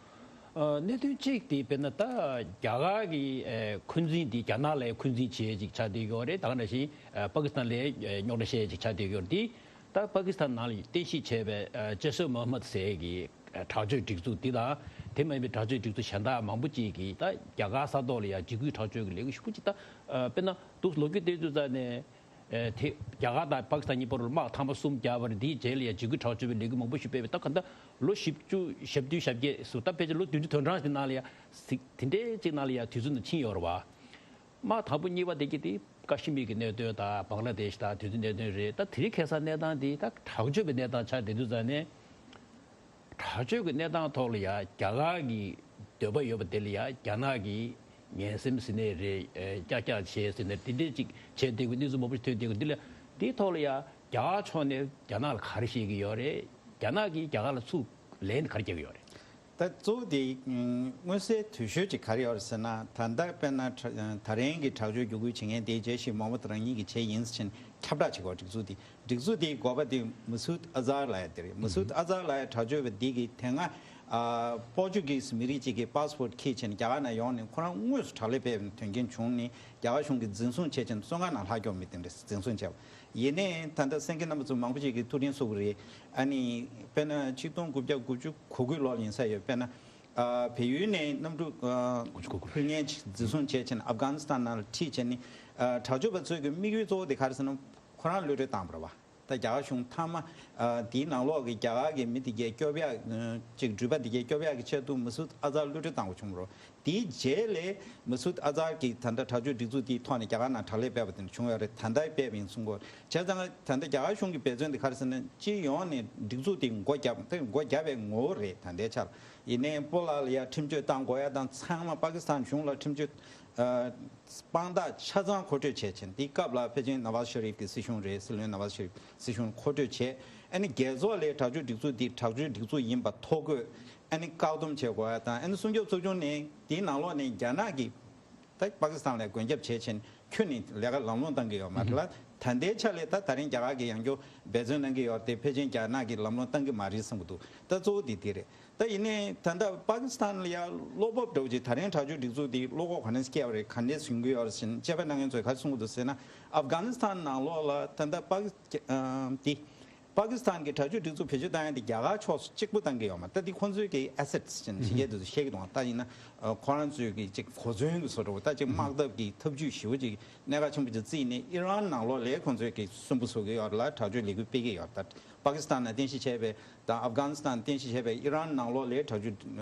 ཨ་གནད་དོན་གཅིག་དེ་དཔེར་ན་ད་རྒྱ་གར་གྱི་ཨ་འཁོན་འཛིན་དེ་རྒྱ་ནག་ལ་འཁོན་འཛིན་བྱེད་ཅིག་ཆགས་བསྡད་ཡོད་རེད། ད་ག་ནང་བཞིན་ཨ་པ་ཀི་སི་ཐན་ལ་ཨ་རྙོག་དྲ་བཤད་ཅིག་ཆགས་བསྡད་ཡོད་རེད། དེ་ད་པ་ཀི་སི་ཐན་ནང་ལ་རྟེན་གཞི་བྱས་པའི་ཨ་ཇེ་ཤེ་མོ་ཧམ་མད་ཟེར་གྱི་ཨ་དྲག་སྤྱོད་སྒྲིག་འཛུགས་འདི་དང་དེ་མ་ཡིན་པའི་དྲག་སྤྱོད་སྒྲིག་འཛུགས་གཞན་དག་མང་པོ་ཅིག་གིས་ད་རྒྱ་གར་ས་ཐོག་ལ་ཡང་འཇིགས་སྐུལ་དྲག་སྤྱོད་ཀྱི་ལས་འགུལ་ཤུགས་ཆེ་ད་ཨ་དཔེར་ན་འདུག་ལོ་རྒྱུས་བལྟས་དུས་ཙང་ནས། ཨེ་དེ་རྒྱ་གར་དང་པ་ཀི་སི་ཐན་གཉིས་བར་དུ་དམག་ཐེངས་མ་གསུམ་བརྒྱབ་པ་རེད། དེའི་རྗེས་ལ་ཡང་འཇིགས་སྐུལ་དྲག་སྤྱོད་པའི་ལས་འགུལ་མང་པོ་ཞིག་སྤེལ་བས་ད་ག་ད་ལོ་བཞི་བཅུ་ཞེ་བདུན་ཞེ་བརྒྱད་སུ་ད་ཕལ་ཆེར་ལོ་བདུན་ཅུ་དོན་གྲངས་ཀྱི་ནང་ལ་ཡང་ཟིག་དེ་འདྲའི་གཅིག་ནང་ལ་ཡང་དུས་ཚོད་ནང་ཕྱིན་ཡོད་རེད་བ། དམག་དང་པོ་གཉིས་པ་དེ་གྱད་དེ་ཀ་ཤི་མིར་གྱི་གནད་དོན་དང་བང་ལ་དེ་ཤི་དང་དུས་ཚོད་གནད་དོན་རེད། ད་དེ་རིང་ཁ་སང་གནས་སྟངས་དེ་ད་དྲག་སྤྱོད་པའི་གནས་སྟངས་ཆགས་བསྡད་དུས་ཙང་ནས། དྲག་སྤྱོད་ཀྱི་གནས་སྟངས་ཐོག་ལ་ཡང་རྒྱ་གར་གྱི་འདོད་པ་ཡོད་པ་དེ་ལ་ཡང་རྒྱ་ནག་གིས་ངན་སེམས་ཟེར་ནའི་རེད། ཨེ་ཀྱག་ཀྱག་བྱས་ཟེར་ནའི་དེ་འདྲས་ཅིག་བྱས་བསྡད་པའི་གནས་ཚུལ་མང་པོ་ཞིག་ཐོན་བསྡད་ཀྱི་འདི་ལ་འདིའི་ཐོག་ལ་ཡང་རྒྱ་གར་ཕྱོགས་ནས་རྒྱ་ནག་ལ་ག་རེ་བཤད་ཀྱི་ཡོད་རེད། རྒྱ་ནག་གིས་རྒྱ་གར་ལ་ཚུར་ལན་ག་རེ་རྒྱག་གི་ཡོད་རེད། ད་གཙོ་བོ་དེ་མངོན་གསལ་དོད་ཤོས་ཅིག་ག་རེ་ཡོད་རེད་ཟེར་ན། ད་ལྟ་དཔེར་ན་ད་རིང་གི་དྲག་སྤྱོད་བརྒྱུད་སྐུལ་བྱེད་མཁན་དེ་ཇེ་ཤི་མོ་ཧམ་མད་རང་ཉིད་ཀྱིས་བྱས་ཡིན་ཟེར་ཁྱབ་བསྒྲགས་བྱེད་དགོས། སྒྲིག་འཛུགས་དེ་སྒྲིག་འཛུགས་དེའི་འགོ་པ་དེ་མ་སུད་ཨ་ཛར་ལབ་ཡ་དེ་རེད། མ་སུད་ཨ་ཛར་ལབ་ཡ་དྲག་སྤྱོད་པ་འདི་གིས་དེ་སྔ་པོར་ཅུ་གིས་མི་རིགས་གཅིག་གི་པ་སི་པོར་ཊི་ཁྱེར་བྱས་ནས་རྒྱ་གར་ནང་ཡོང་ནས་ཁོ་རང་དངོས་སུ་དྲག་ལས་སྤེལ་བའི་དོན་རྐྱེན་བྱུང་ནས་རྒྱ་གར་གཞུང་གིས་འཛིན་བཟུང་བྱས་བྱས་ནས་བཙོན་ཁང་ནང་ལྷག་སྐྱོང་མི་དེ་འདྲ་འཛིན་བཟུང་བྱས་པ་ཡིན་ནའི། ད་ལྟ་གསན་མཁན་རྣམ་པ་ཚོ་མང་པོ་ཞིག་གིས་ཐུགས་དྲན་གསོ་གི་རེད། ཨ་ནི་དཔེར་ན་ཆིག་སྟོང་དགུ་བརྒྱ་དགུ་བཅུ་གོ་དགུ་ལོ་ལ་ཡིན་ས་ཡོད། དཔེར་ན་ཨ་བལ་ཡུལ་ནས་གནམ་གྲུ་ཨ་དགུ་བཅུ་གོ་དགུ་ཕུལ་མཁན་ཅིག་འཛིན་བཟུང་བྱས་བྱས་ནས་ཨབ་གྷ་ནི་སི་ཐན་ནང་ལ་ཁྲིད་བྱས་ནས། ཨ་དྲག་སྤྱོད་པ་ཚོའི་གི་དམིགས་ཡུལ་གཙོ་བོ་དེ་ག་རེ་ཟེར་ན་ཁོ་རང་གློད་གྲོལ་བཏང་བ་རེད་བ། ད་རྒྱ་གར་གཞུང་མཐའ་མ་ཨ་དེའི་ནང་ལོགས་ཀྱི་རྒྱ་གར་གྱི་མི་དེ་གས་སྐྱོབ་ཡག་ཨ་ཅིག་འགྲུལ་པ་དེ་གས་སྐྱོབ་ཡག་གི་ཆེད་དུ་མ་སུད་ཨ་ཛར་གློད་གྲོལ་བཏང་དགོས་བྱུང་བ་རེད། དེའི་རྗེས་ལས་མ་སུད་ཨ་ཛར་གྱིས་ད་ལྟ་དྲག་སྤྱོད་སྒྲིག་འཛུགས་དེའི་ཐོག་ནས་རྒྱ་གར་ནང་དྲག་ལས་སྤེལ་བ་དེ་འདྲ་བྱུང་ཡོད་རེད། ད་ལྟའི་སྤེལ་བ་ཡིན་གསུང་གི་ཡོད་རེད། བྱས་ཙང་ད་ལྟ་རྒྱ་གར་གཞུང་གི་འབད་བརྩོན་དེ་ག་རེ་ཟེར་ན། སྤྱི་ཡོངས་ནས་སྒྲིག་འཛུགས་དེ་སྒོ་བརྒྱབ། དེ་སྒོ་བརྒྱབ་པའི་ངོ་བོ་རེད་ད་ལྟའི་ཆར། ཡིན་ནའི་སྤོ་ལགས་ལ་ཡ་ཁྲིམས་གཅོད་བཏང་དགོས་ཡ་དང་། ཚང་མ་པ་ཀི་སི་ཐན་གཞུང་ལ་ཁྲིམས་གཅོད་ཨ་དཔང་རྟགས་ཆ་ཚང་མཁོ་སྤྲོད་བྱས་ཕྱིན། དེའི་སྐབས་ལ་ཕལ་ཆེར་ནཱ་ཝཱཛ་ཤ་རིབ་ཀྱི་སྲིད་གཞུང་རེད། སྲིད་བློན་ནཱ་ཝཱཛ་ཤ་རིབ་སྲིད་གཞུང་མཁོ་སྤྲོད་བྱས། ཨ་ནི་རྒྱལ་ཚོགས་ལས་དྲག་སྤྱོད་སྒྲིག་འཛུགས་འདི་དྲག་སྤྱོད་སྒྲིག་འཛུགས་ཡིན་པ་ཐོ་འགོད། ཨ་ནི་བཀག་སྡོམ་བྱེད་དགོས་ཡ་དང་། ཨ་ནི་སྲུང་སྐྱོབ་ཚོགས་ཆུང་ནས་དེའི་ནང་ལོགས་ནས་རྒྱ་ནག་གི་ད་པ་ཀི་སི་ཐན་ལ་མགོན་སྐྱབས་བྱས་ཕྱིན་ཁྱོན་ནས་ལས་ཀ་ལམ་ལྷོང་བཏང་གི་ཡོད་མ་རེད་ལ། ད་ལྟའི་ཆ་ལས་ད་ད་རིང་རྒྱ་གར་གྱིས་ཡང་བསྐྱར་འབད་བརྩོན་གནང་གི་ཡོད་རེད་དེ། ཕལ་ཆེར་རྒྱ་ནག་གིས་ལམ་ལྷོང་བཏང་གི་མ་རེད་བསམ་གྱི་འདུག་ད་གཙོ་བོ་དེ་དེ་རེད། ད་ཡིན་ནའི་ད་ལྟ་པ་ཀི་སི་ཐན་ལ་ཡ་བློ་སྤོབས་འདྲ་བོ་ཅིག་ད་རིང་དྲག་སྤྱོད་སྒྲིག་འཛུགས་དེ་བློ་ཁོག་ག་འདྲས་སྐྱེ་བ་རེད། ག་འདྲས་བྱུང་གི་ཡོད་རེད་ཟེར་ན། དཔྱད་པ་གནང་མཁན་ཚོས་ག་རེ་གསུང་གི་འདུག་ཟེར་ན། ཨབ་གྷ་ནི་སི་ཐན་ནང་ལོགས་ལ་ད་ལྟ་པ་ཀི་ཨ་དེ། པ་ཀི་སི་ཐན་གྱི་དྲག་སྤྱོད་སྒྲིག་འཛུགས་བེད་སྤྱོད་བཏང་ཡ་དེ་རྒྱ་གར་ཕྱོགས་སུ་གཅིག་པུ་བཏང་གི་ཡོད་མ་རེད། ད་དེ་ཁོང་ཚོའི་གི་ཨེ་སེ་ཊི་སི་ཅན་ཕྱི་རྒྱལ་དུ་བཤད་ཀྱི་འདུག་ད་ཡིན་ན་ཨ་ཁོ་རང་ཚོའི་གི་གཅིག་གོ་མཚོན་གྱི་བཟོ་འདྲ་བོ། ད་གཅིག་དམག་འཐབ་ཀྱི་ཐབས་ཇུས་ཞེ་པོ་ཅིག་གནད་འགག་ཆེན་པོ་ཅིག་བརྩིས་ནས་ཨི་རན་ནང་ལོགས་ལ་ཁོང་ཚོའི་གི་སུན་པོ་བཟོ་གི་ཡོད་རེད་ལ། དྲག་སྤྱོད་ལས་འགུལ་སྤེལ་གྱི་ཡོད་རེད། ད་པ་ཀི་སི་ཐན་ནང་རྟེན་གཞི་བྱས་པའི་དང་ཨབ་གྷ་ནི་སི་ཐན་རྟེན་གཞི་བྱས་པའི་ཨི་རན་ནང་ལོགས་ལ་དྲག་སྤྱོད་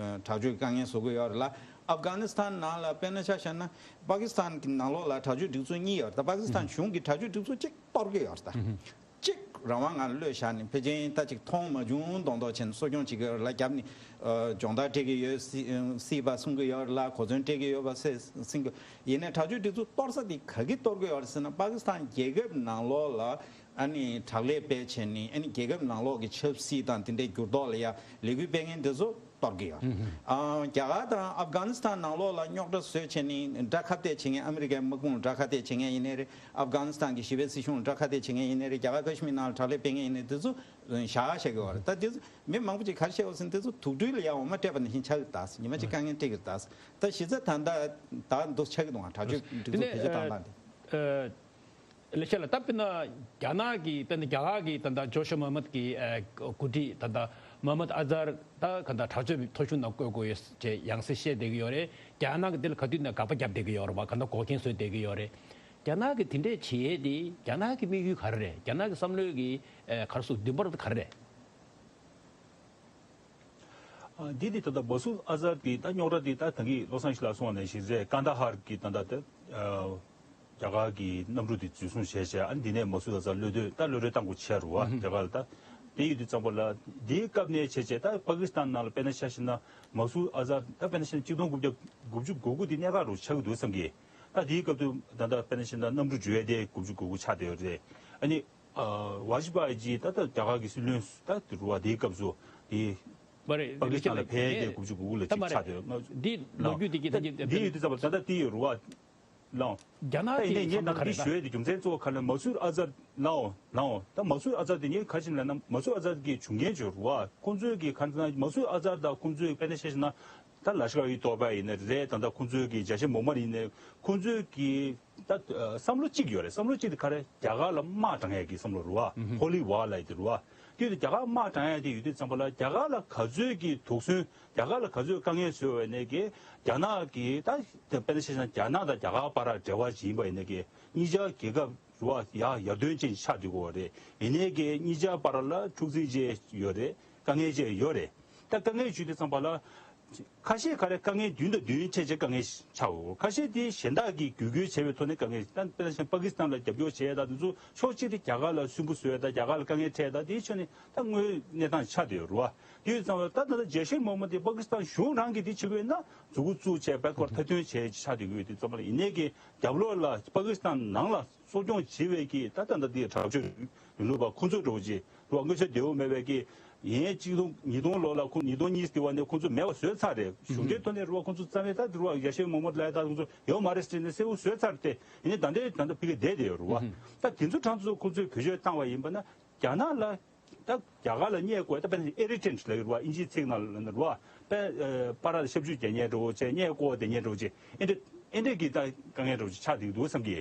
དྲག་སྤྱོད་དཀའ་ངལ་བཟོ་གི་ཡོད་རེད་ལ། ཨབ་གྷ་ནི་སི་ཐན་ནང་ལ་དཔེར་ན་ཆ་བཞག་ན་པ་ཀི་སི་ཐན་གྱི་ནང་ལོགས་ལ་དྲག་སྤྱོད་སྒྲིག་འཛུགས་གཉིས་ཡོད་རེད། ད་པ་ཀི་སི་ཐན་གཞུང་གིས་དྲག་སྤྱོད་སྒྲིག་འཛུགས་གཅིག་གཏོར་གྱི་ཡོད་རེད། ད་གཅིག་རང་དབང་ངང་གློད་བཞག་ནས་ཕལ་ཆེར་ད་ཅིག་མཐོང་མ་བྱུང་མདོག་མདོག་བྱས་ནས་གསོ་སྐྱོང་བྱེད་ཀྱི་ཡོད་རེད་ལ། རྒྱབ་ནས་ཨ་སྦྱོང་བརྡར་སྤྲད་ཀྱི་ཡོད་སྲིད་སྲིད་པ་གསུང་གི་ཡོད་རེད་ལ། གོ་མཚོན་སྤྲད་ཀྱི་ཡོད་པ་སེ་གསུང་གི། ཡིན་ནའི་དྲག་སྤྱོད་སྒྲིག་འཛུགས་གཏོར་ས་དེ་ག་གིས་གཏོར་གི་ཡོད་རེད་ཟེར་ན། པ་ཀི་སི་ཐན་རྒྱལ་ཁབ་ནང་ལོགས་ལ་ཨ་ནི་དྲག་ལས་སྤེལ་བྱས་ནས་ཨ་ནི་རྒྱལ་ཁབ་ནང་ལོགས་ཀྱི་ཆབ་སྲིད་དང་དེ་འདྲའི་འགྱུར་ལྡོག་ལ་ཡ་ལས་འགུལ་སྤེལ་མཁན་དེ་ཚོ་གཏོར་གི་ཡོད། ཨ་རྒྱ་གར་དང་ཨབ་གྷ་ནི་སི་ཐན་ནང་ལོགས་ལ་རྙོག་དྲ་བཟོས་བྱས་ནས་དགྲ་ཁ་གཏད་བྱེད་མཁན། ཨ་མི་རི་ཀའི་དམག་དཔུང་ལ་དགྲ་ཁ་གཏད་བྱེད་མཁན་ཡིན་ནའི་རེད། ཨབ་གྷ་ནི་སི་ཐན་གྱི་ཞི་བའི་སྲིད་གཞུང་ལ་དགྲ་ཁ་གཏད་བྱེད་མཁན་ཡིན་ནའི་རེད། རྒྱ་གར་ཀ་ཤི་མིར་ནང་ལ་དྲག་ལས་སྤེལ་མཁན་ཡིན་ནའི་དེ་ཚོ་བཞག་བཞག་གི་ཡོད་རེད། ད་དེ་ཚོ་མི་མང་པོ་ཅིག་ག་རེ་བཤད་ཡོད་ཟེར་ན། དེ་ཚོ་དུག་སྦྲུལ་ལ་ཡ་འོ་མ་སྤྲད་པ་ནང་བཞིན་ཆགས་ཀྱི་འདུག་ཉི་མ་གཅིག་དཀའ་ངལ་འཕྲད་ཀྱི་འདུག་ད་གཞི་རྩ་ད་ལྟ་ད་འདུག་ཆགས་ཀྱི་འདུག་དྲག་སྤྱོད་སྒྲིག་འཛུགས་བེད་སྤྱོད་བཏང་སྟངས་དེ། ལེ་ཤ་ལ་ད་དཔེར་ན་རྒྱ་ནག་གི་དཔེར་ན་རྒྱ་གར་གི་ད་ལྟ་ཇོ་ཤོ་མོ་ཧམ་མད་ཀྱི་ཨ་འགོ་ཁྲིད་ད་ལྟ་མོ་ཧམ་མད་ཨ་ཛར་ད་ག་ད་དྲག་སྤྱོད་པའི་ཐོ་གཞུང་ནང་བཀོད་དགོས་ཡོད་ཅེས་ཡང་སེ་བཤད་བསྡད་ཀྱི་ཡོད་རེད། རྒྱ་ནག་གི་དེ་ལ་ག་དུས་ནས་དགག་པ་བརྒྱབ་བསྡད་ཀྱི་ཡོད་རེད་བ། ག་ད་འགོག་རྐྱེན་བཟོས་བསྡད་ཀྱི་ཡོད་རེད། རྒྱ་ནག་གི་དེ་འདྲས་བྱེད་ཡས་དེ་རྒྱ་ནག་གི་དམིགས་ཡུལ་ག་རེ་རེད། རྒྱ་ནག་གི་བསམ་བློའི་གི་ཨ་ག་རེ་ཟེར་འདུན་པ་ག་རེ་རེད། ཨ་འདི་དེ་ད་ལྟ་མ་སུད་ཨ་ཛར་གྱི་ད་རྙོག་དྲ་དེ་ད་ད་གིན་བློ་བཟང་ཞིག་ལ་གསུངས་པ་ནང་བཞིན་རེད། ཀན་ད་ཧར་གྱི་ད་ལྟ་དེ་ཨ་རྒྱ་གར་གྱི་གནམ་གྲུ་དེ་འཛུལ་བཟུང་བྱས་བྱས། ཨ་འདི་ནས་མ་སུད་ཨ་ཛར་གློད་གྲོལ་ད་གློད་གྲོལ་བཏང་དགོས་བྱས་རེད་བ། རྒྱ་གར་ལ་ད་དེ་ཡོད་དུས་ཙམ་པ་ལ་དེའི་སྐབས་ནས་བྱས་བྱས་ད་པ་ཀི་སི་ཐན་ནང་ལ་དཔེར་ན་ཆ་བཞག་ན་མ་སུད་ཨ་ཛར་ད་དཔེར་ན་ཆ་བཞག་ན་གཅིག་སྟོང་དགུ་བརྒྱ་དགུ་བཅུ་གོ་དགུ་དེ་གནད་འགག་རུ་ཆགས་ཀྱི་འདུག་བསམ་གི། ད་དེའི་སྐབས་དུ་ད་ལྟ་དཔེར་ན་ཆ་བཞག་ན་གནམ་གྲུ་འཛུལ་ཡས་དེ་དགུ་བཅུ་གོ་དགུ་ཆགས་བསྡད་ཡོད་རེད། ཨ་ནི། ཨ་ཝཱ་ཇི་པཱ་ཡི་ད་ལྟ་རྒྱ་གར་གྱི་སྲིད་བློན་ད་དེ་རུ་བ་དེའི་སྐབས་སུ་དེ་མ་རེད། པ་ཀི་སི་ཐན་ལ་ཕེབས་ཏེ་དགུ་བཅུ་གོ་དགུ་ལ་ཅིག་ཆགས་ཏེ་ཡོད། འདི་ལོ་རྒྱུས་དེ་གི་ད་འདི་ཡོད་དུས་ཙམ་པ་ད་ལྟ་དེ་ཡོད་རུ་བ་ལའོ། རྒྱ་ནག་ད་ཡིན་ནའི་ངས་ད་འདི་ཞུ་ཡས་དེ་རྒྱུ་མཚན་གཙོ་བོ་ག་ལ་མ་སུད་ཨ་ཛར་ལའོ་ལའོ་ད་མ་སུད་ཨ་ཛར་དེ་ངས་ག་ཞིག་ལབ་ན་མ་སུད་ཨ་ཛར་གི་བྱུང་རྐྱེན་བྱོས་རུ་བ་ཁོང་ཚོས་གི་ག་ན་མ་སུད་ཨ་ཛར་དང་ཁོང་ཚོས་དཔེར་ན་བཤད་ན། ད་ལ་ཤ་ཡི་ཏོ་པ་ཡིན་ནའི་རེད། ད་ལྟ་ཁོང་ཚོའི་གི་རྒྱ་ཆེ་མོག་མར་ཡིན་ནའི་ཁོང་ཚོའི་གི་ད་བསམ་བློ་གཅིག་ཡོད་རེད། བསམ་བློ་གཅིག་དེ་ག་རེ་རྒྱ་གར་ལ་དམག་དྲང་ཡས་ཀྱི་བསམ་བློ་རེད་བ། ཧོ་ལི་ཝར་ལབ་ཡས་དེ་རེད་བ། དེ་ཡོད་དུས་རྒྱ་གར་དམག་དྲང་ཡས་དེ་ཡོད་དུས་ཙམ་པ་ལ་རྒྱ་གར་ལ་ག་ཚོད་ཀྱི་དོགས་ཟོན་རྒྱ་གར་ལ་ག་ཚོད་དཀའ་ངལ་བཟོས་བ་ནས་ཀྱི་རྒྱ་ནག་གི་ད་དཔེར་ན་བཤད་ན་རྒྱ་ནག་དང་རྒྱ་གར་བར་འབྲེལ་བ་ཅིག་ཡིན་པ་ཡིན་ནའི་ཀྱི་གཉིས་ཆར་རྒྱལ་ཁབ་རུ་བ་ཡ་ཡར་ཐོན་ཅན་ཆགས་འགྲོ་གི་ཡོད་རེད། ཡིན་ནའི་ཀྱི་གཉིས་ཆ་བར་ལ་འཁྲུག་འཛིང་ཅིག་ཡོད་རེད། དཀའ་ངལ་ཅིག་ཡོད་རེད། ད་དཀའ་ངལ་བྱུང་དུས་ཙམ་པ་ལ་ཁ་ཤས་ག་རེ་དཀའ་ངལ་མདུན་དང་མདུན་ཕྱད་ཆེད་དཀའ་ངལ་ཆགས་ཡོད། ཁ་ཤས་དེ་གཞན་དག་གིས་བརྒྱུད་སྐུལ་བྱས་པའི་ཐོག་ནས་དཀའ་ངལ། ད་དཔེར་ན་ཆ་པ་ཀི་སི་ཐན་ལ་རྒྱབ་སྐྱོར་བྱས་ཡ་ད་དེ་ཚོ་ཕྱོགས་གཅིག་ཏུ་རྒྱ་གར་ལ་སུན་པོ་བཟོ་ཡ་ད་རྒྱ་གར་ལ་དཀའ་ངལ་འཕྲད་ཡ་ད་དེའི་ཕྱོགས་ནས་ད་དངོས་གནས་སྟངས་ཆགས་བསྡད་ཡོད་རེད་བ། དེ་ཡོད་ཙམ་ལ་ད་ད་ལྟ་ཇེ་ཤེ་མོ་མ་དེ་པ་ཀི་སི་ཐན་གཞུང་རང་གིས་དེ་བྱེད་དགོས་ན་མཛུབ་གུ་བཙུགས་བྱས་བེག་ཝར་ཌི་ཐ་ཐོན་བྱས་ཆགས་བསྡད་ཀྱི་ཡོད་དུས་ཙམ་པ་ལ་ཡིན་ནའི་ཀྱི་རྒྱབ་ལོགས་ལ་པ་ཀི་སི་ཐན་ནང་ལ་གསོ་སྐྱོང་བྱེད་པའི་ཀྱི་ད་ད་ལྟ་དེ་དྲག་སྤྱོད་ཡིན་ལུགས་པ་ཁོང་ཚོ་འགྲོ་བྱེད་རུ་བ་དངོས་ཆ་བདེ་བོ་མེད་པའི་ཀྱི་ ཡིན་གཅིག་སྟོང་ཉིས་སྟོང་ལོ་ལ་ཁོ་ཉིས་སྟོང་གཉིས་ཀྱི་བར་ནས་ཁོང་ཚོ་མེད་པ་བཟོས་ཚར་རེད། གཞུང་འབྲེལ་ཐོག་ནས་རུ་བ་ཁོང་ཚོ་རྩ་བའི་ད་རུ་བ་ཡ་ཤེ་མོ་མོ་ལ་ད་ཁོང་ཚོ་ཡོད་མ་རེད་ཟེར་ནས་གསལ་བོ་བཟོས་ཚར་ཏེ། ཡིན་ནའི་ད་ལྟའི་ད་ལྟ་ཕ་གི་བསྡད་དེ་ཡོད་རུ་བ། ད་དེ་ཚོ་གྲངས་ཚོ་ཁོང་ཚོས་བེད་སྤྱོད་བཏང་བ་ཡིན་པ་ན་རྒྱ་ནག་ལ། ད་རྒྱ་གར་ལ་བརྙས་བཀོད། ད་དཔེར་ན་ཨི་རི་ཊེན་ཊི་ལབ་ཡོད་རུ་བ། ཨིན་ཇིའི་ཚིག་ནང་ལ་རུ་བ། དཔེ་ཨ་པར་ལ་ཤབ་ཆུ་རྒྱག་མཁན་འདྲ་བོ་བྱས། བརྙས་བཀོད་བསྡད་མཁན་འདྲ་བོ་བྱས། ཨེ་འདྲ་ཨེ་འདྲ་གི་ད་དཀའ་ངལ་འདྲ་བོ་ཅིག་ཆགས་བསྡད་ཀྱི་འདུག་བསམ་གི།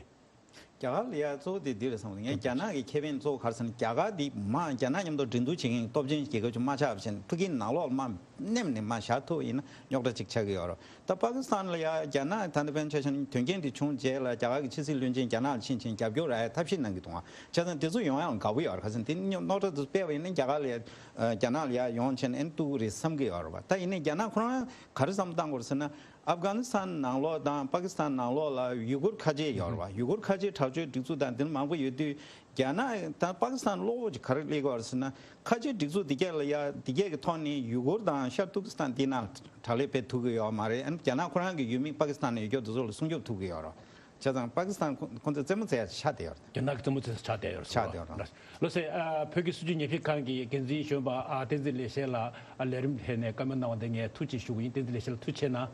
རྒྱ་གར་ལ་ཡ་གཙོ་བོ་དེ་འདི་རེད་བསམ་གི། ངས་རྒྱ་ནག་གི་ཁེ་ཕན་གཙོ་བོ་ག་རེ་ཟེར་ན། རྒྱ་གར་འདི་མ་རྒྱ་ནག་མཉམ་དུ་འགྲན་བསྡུར་བྱེད་མཁན་སྟོབས་ཆེན་རྒྱལ་ཁབ་ཅིག་མ་ཆགས་པ་བྱས་ན། ཕ་གིའི་ནང་ལོགས་ལ་མ་མནན་ནས་མ་བཞག་ཐུབ་ཡིན་ན་རྙོག་དྲ་ཅིག་ཆགས་ཀྱི་ཡོད་རེད། ད་པ་ཀི་སི་ཐན་ལ་ཡ་རྒྱ་ནག་ད་ནི་དཔེར་ན་ཆ་བཞག་ན་དོན་རྐྱེན་དེ་བྱུང་རྗེས་ལ་རྒྱ་གར་གྱི་ཕྱི་སྲིད་བློན་ཆེན་རྒྱ་ནག་ལ་ཕྱིན་ཕྱིན་རྒྱབ་སྐྱོར་རག་ཡ་ཐབས་ཤེས་གནང་གི་འདུག་ཨ། བྱས་ཙང་དེ་ཚོ་ཡོང་ཡ་ལ་དགའ་པོ་ཡོད་རེད། ག་ཟེར་ན་དེ་རྙོག་དྲ་དེ་ཚོ་སྤེལ་བ་ཡིན་ན་རྒྱ་གར་ལ་ཡ་རྒྱ་ནག་ལ་ཡ་ཡོང་བྱས་ན་ཨེ་འདྲ་སྡུག་རེད་བསམ་གི་ཡོད་རེད་པ། ད་ཡིན་ནའི་རྒྱ་ནག་ཁོ་རང་ག་རེ་བསམ་བཏང་དགོས་རེད་ཟེར་ན། ཨབ་གྷ་ནི་སི་ཐན་ནང་ལོགས་དང་པ་ཀི་སི་ཐན་ནང་ལོགས་ལ་ཡུ་གུར་ཁ་ཆེ་ཡོད་རེད་པ། ཡུ་གུར་ཁ་ཆེ་དྲག་སྤྱོད་སྒྲིག་འཛུགས་དང་དེ་འདྲ་མང་པོ་ཡོད་དུས། རྒྱ་ནག་དང་པ་ཀི་སི་ཐན་བློ་ཁོག་ཅིག་ག་རེ་སླེབས་ཀྱི་ཡོད་རེད་ཟེར་ན། ཁ་ཆེ་སྒྲིག་འཛུགས་འདི་གས་ལ་ཡ་འདི་གས་ཀྱི་ཐོག་ནས་ཡུ་གུར་དང་ཤར་ཏུར་ཀི་སི་ཐན་འདི་ནང་དྲག་ལས་སྤེལ་ཐུབ་ཀྱི་ཡོད་མ་རེད། ཨ་ནི་རྒྱ་ནག་ཁོ་རང་གི་ཡུལ་མི་པ་ཀི་སི་ཐན་ནང་ཡོད་རྒྱུ་དེ་ཚོ་ལ་སྲུང་སྐྱོབ་ཐུབ་ཀྱི་ཡོད་རེད། བྱས་ཙང་པ་ཀི་སི་ཐན་ཁོ་ཁོ་ཚོས་རྩེད་མོ་རྩེ་ཡ་ཆགས་བསྡད་ཡོད་རེད། རྒྱ་ནག་གི་རྩེད་མོ་རྩེ་ས་ཆགས་བསྡད་ཡོད་རེད། ཆགས་བསྡད་ཡོད་རེད། ལགས་སོ། ཨ་བོད་ཀྱི་སྲིད་བྱུས་ཉན་ཞིབ་ཁང་གི་འགན་འཛིན་གཞོན་པ་ཨ་བསྟན་འཛིན་ལེགས་བཤད་ལགས་ལས་རིམ་ཕེབས་ནས་བཀའ་མོལ་གནང་བ་དེ་ངས་ཐུགས་རྗེ་ཆེ་ཞུ་གི་ཡིན། བསྟན་འཛིན་ལེགས་བཤད་ལགས་ཐུགས་རྗེ་ཆེ་གནང་།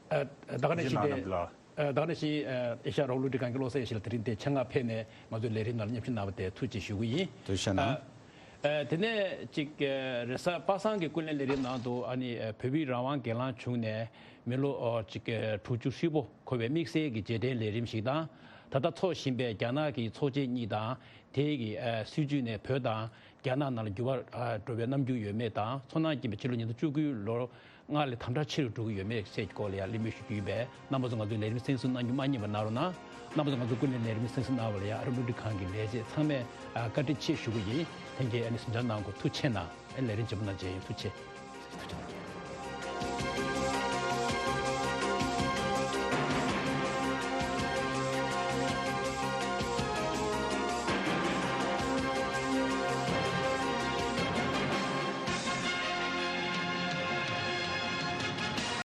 ཨ་ད་ག་ནང་བཞིན་ཏེ། ཨ་ད་ག་ནང་བཞིན་ཨ་ཨེ་ཤ་ཡ་རང་དབང་རླུང་འཕྲིན་ཁང་གི་བློ་གསལ་ཡེ་ཤེས་ལགས་དེ་རིང་འདིར་ཆེད་མངགས་ཕེབས་ནས་ང་ཚོའི་ལས་རིམ་ནང་ལ་མཉམ་ཞུགས་གནང་བ་དེ་ཐུགས་རྗེ་ཆེ་ཞུ་གི་ཡིན། ཐུགས་རྗེ་ཆེ་གནང་། ཨ་དེ་ནས་ཅིག་ཨ་རེས་གཟའ་པ་སངས་ཀྱི་ཀུན་གླེང་ལས་རིམ་ནང་དུ་ཨ་ནི་ཨ་བོད་མིའི་རང་དབང་སྒེར་ལངས་བྱུང་ནས་མི་ལོ་ཨ་ཅིག་ཨ་དྲུག་ཅུ་ཧྲིལ་པོ་འཁོར་བའི་དམིགས་བསལ་གྱི་རྗེས་དྲན་ལས་རིམ་ཞིག་དང་། ད་ལྟ་འཚོགས་བཞིན་པའི་རྒྱ་ནག་གི་ཚོགས་ཆེན་གཉིས་དང་། དེ་གི་ཨ་སྲིད་བྱུས་ནས་བོད་དང་རྒྱ་ནག་ནང་ལ་འགྱུར་བ་ཨ་འགྲོ་བའི་རྣམ་འགྱུར་ཡོད་མེད་དང་། མཚོ་ནང་རྐྱེན་པས་ཕྱི་ལོ་ཉིས་སྟོང་བཅུ་དགུའི་ལོར་སྔར་ལས་དམ་དྲག་ཆེ་རུ་འགྲོ་གི་ཡོད་མེད་བཅས་ཀྱི་སྐོར་ལ་ཡང་གླེང་མོལ་ཞུ་རྒྱུ་ཡིན་པས། རྣམ་པ་ཚོ་ང་ཚོའི་ལས་རིམ་གསན་གཟིགས་གནང་རྒྱུ་མ་བསྙེལ་བ་གནང་རོགས་གནང་། རྣམ་པ་ཚོ་ང་ཚོའི་ཀུན་གླེང་ལས་རིམ་གསན་གཟིགས་གནང་བ་ལ་ཡང་ཨ་རབ་རླུང་འཕྲིན་ཁང་གི་ལས་བྱེད་ཚང་མས་ཨ་བཀའ་དྲིན་ཆེ་ཞུ་གི་ཡིན། ལྷན་རྒྱས་ཨ་ནི་གཟིམ་འཇགས་གནང་དགོས། ཐུགས་རྗེ་ཆེ་གནང་། ཨ་ལས་རིམ་རྗེས་མ་ནང་མཇལ་ཡོང་། ཐུགས་རྗེ་ཆེ། ཐུགས་རྗེ་ཆེ།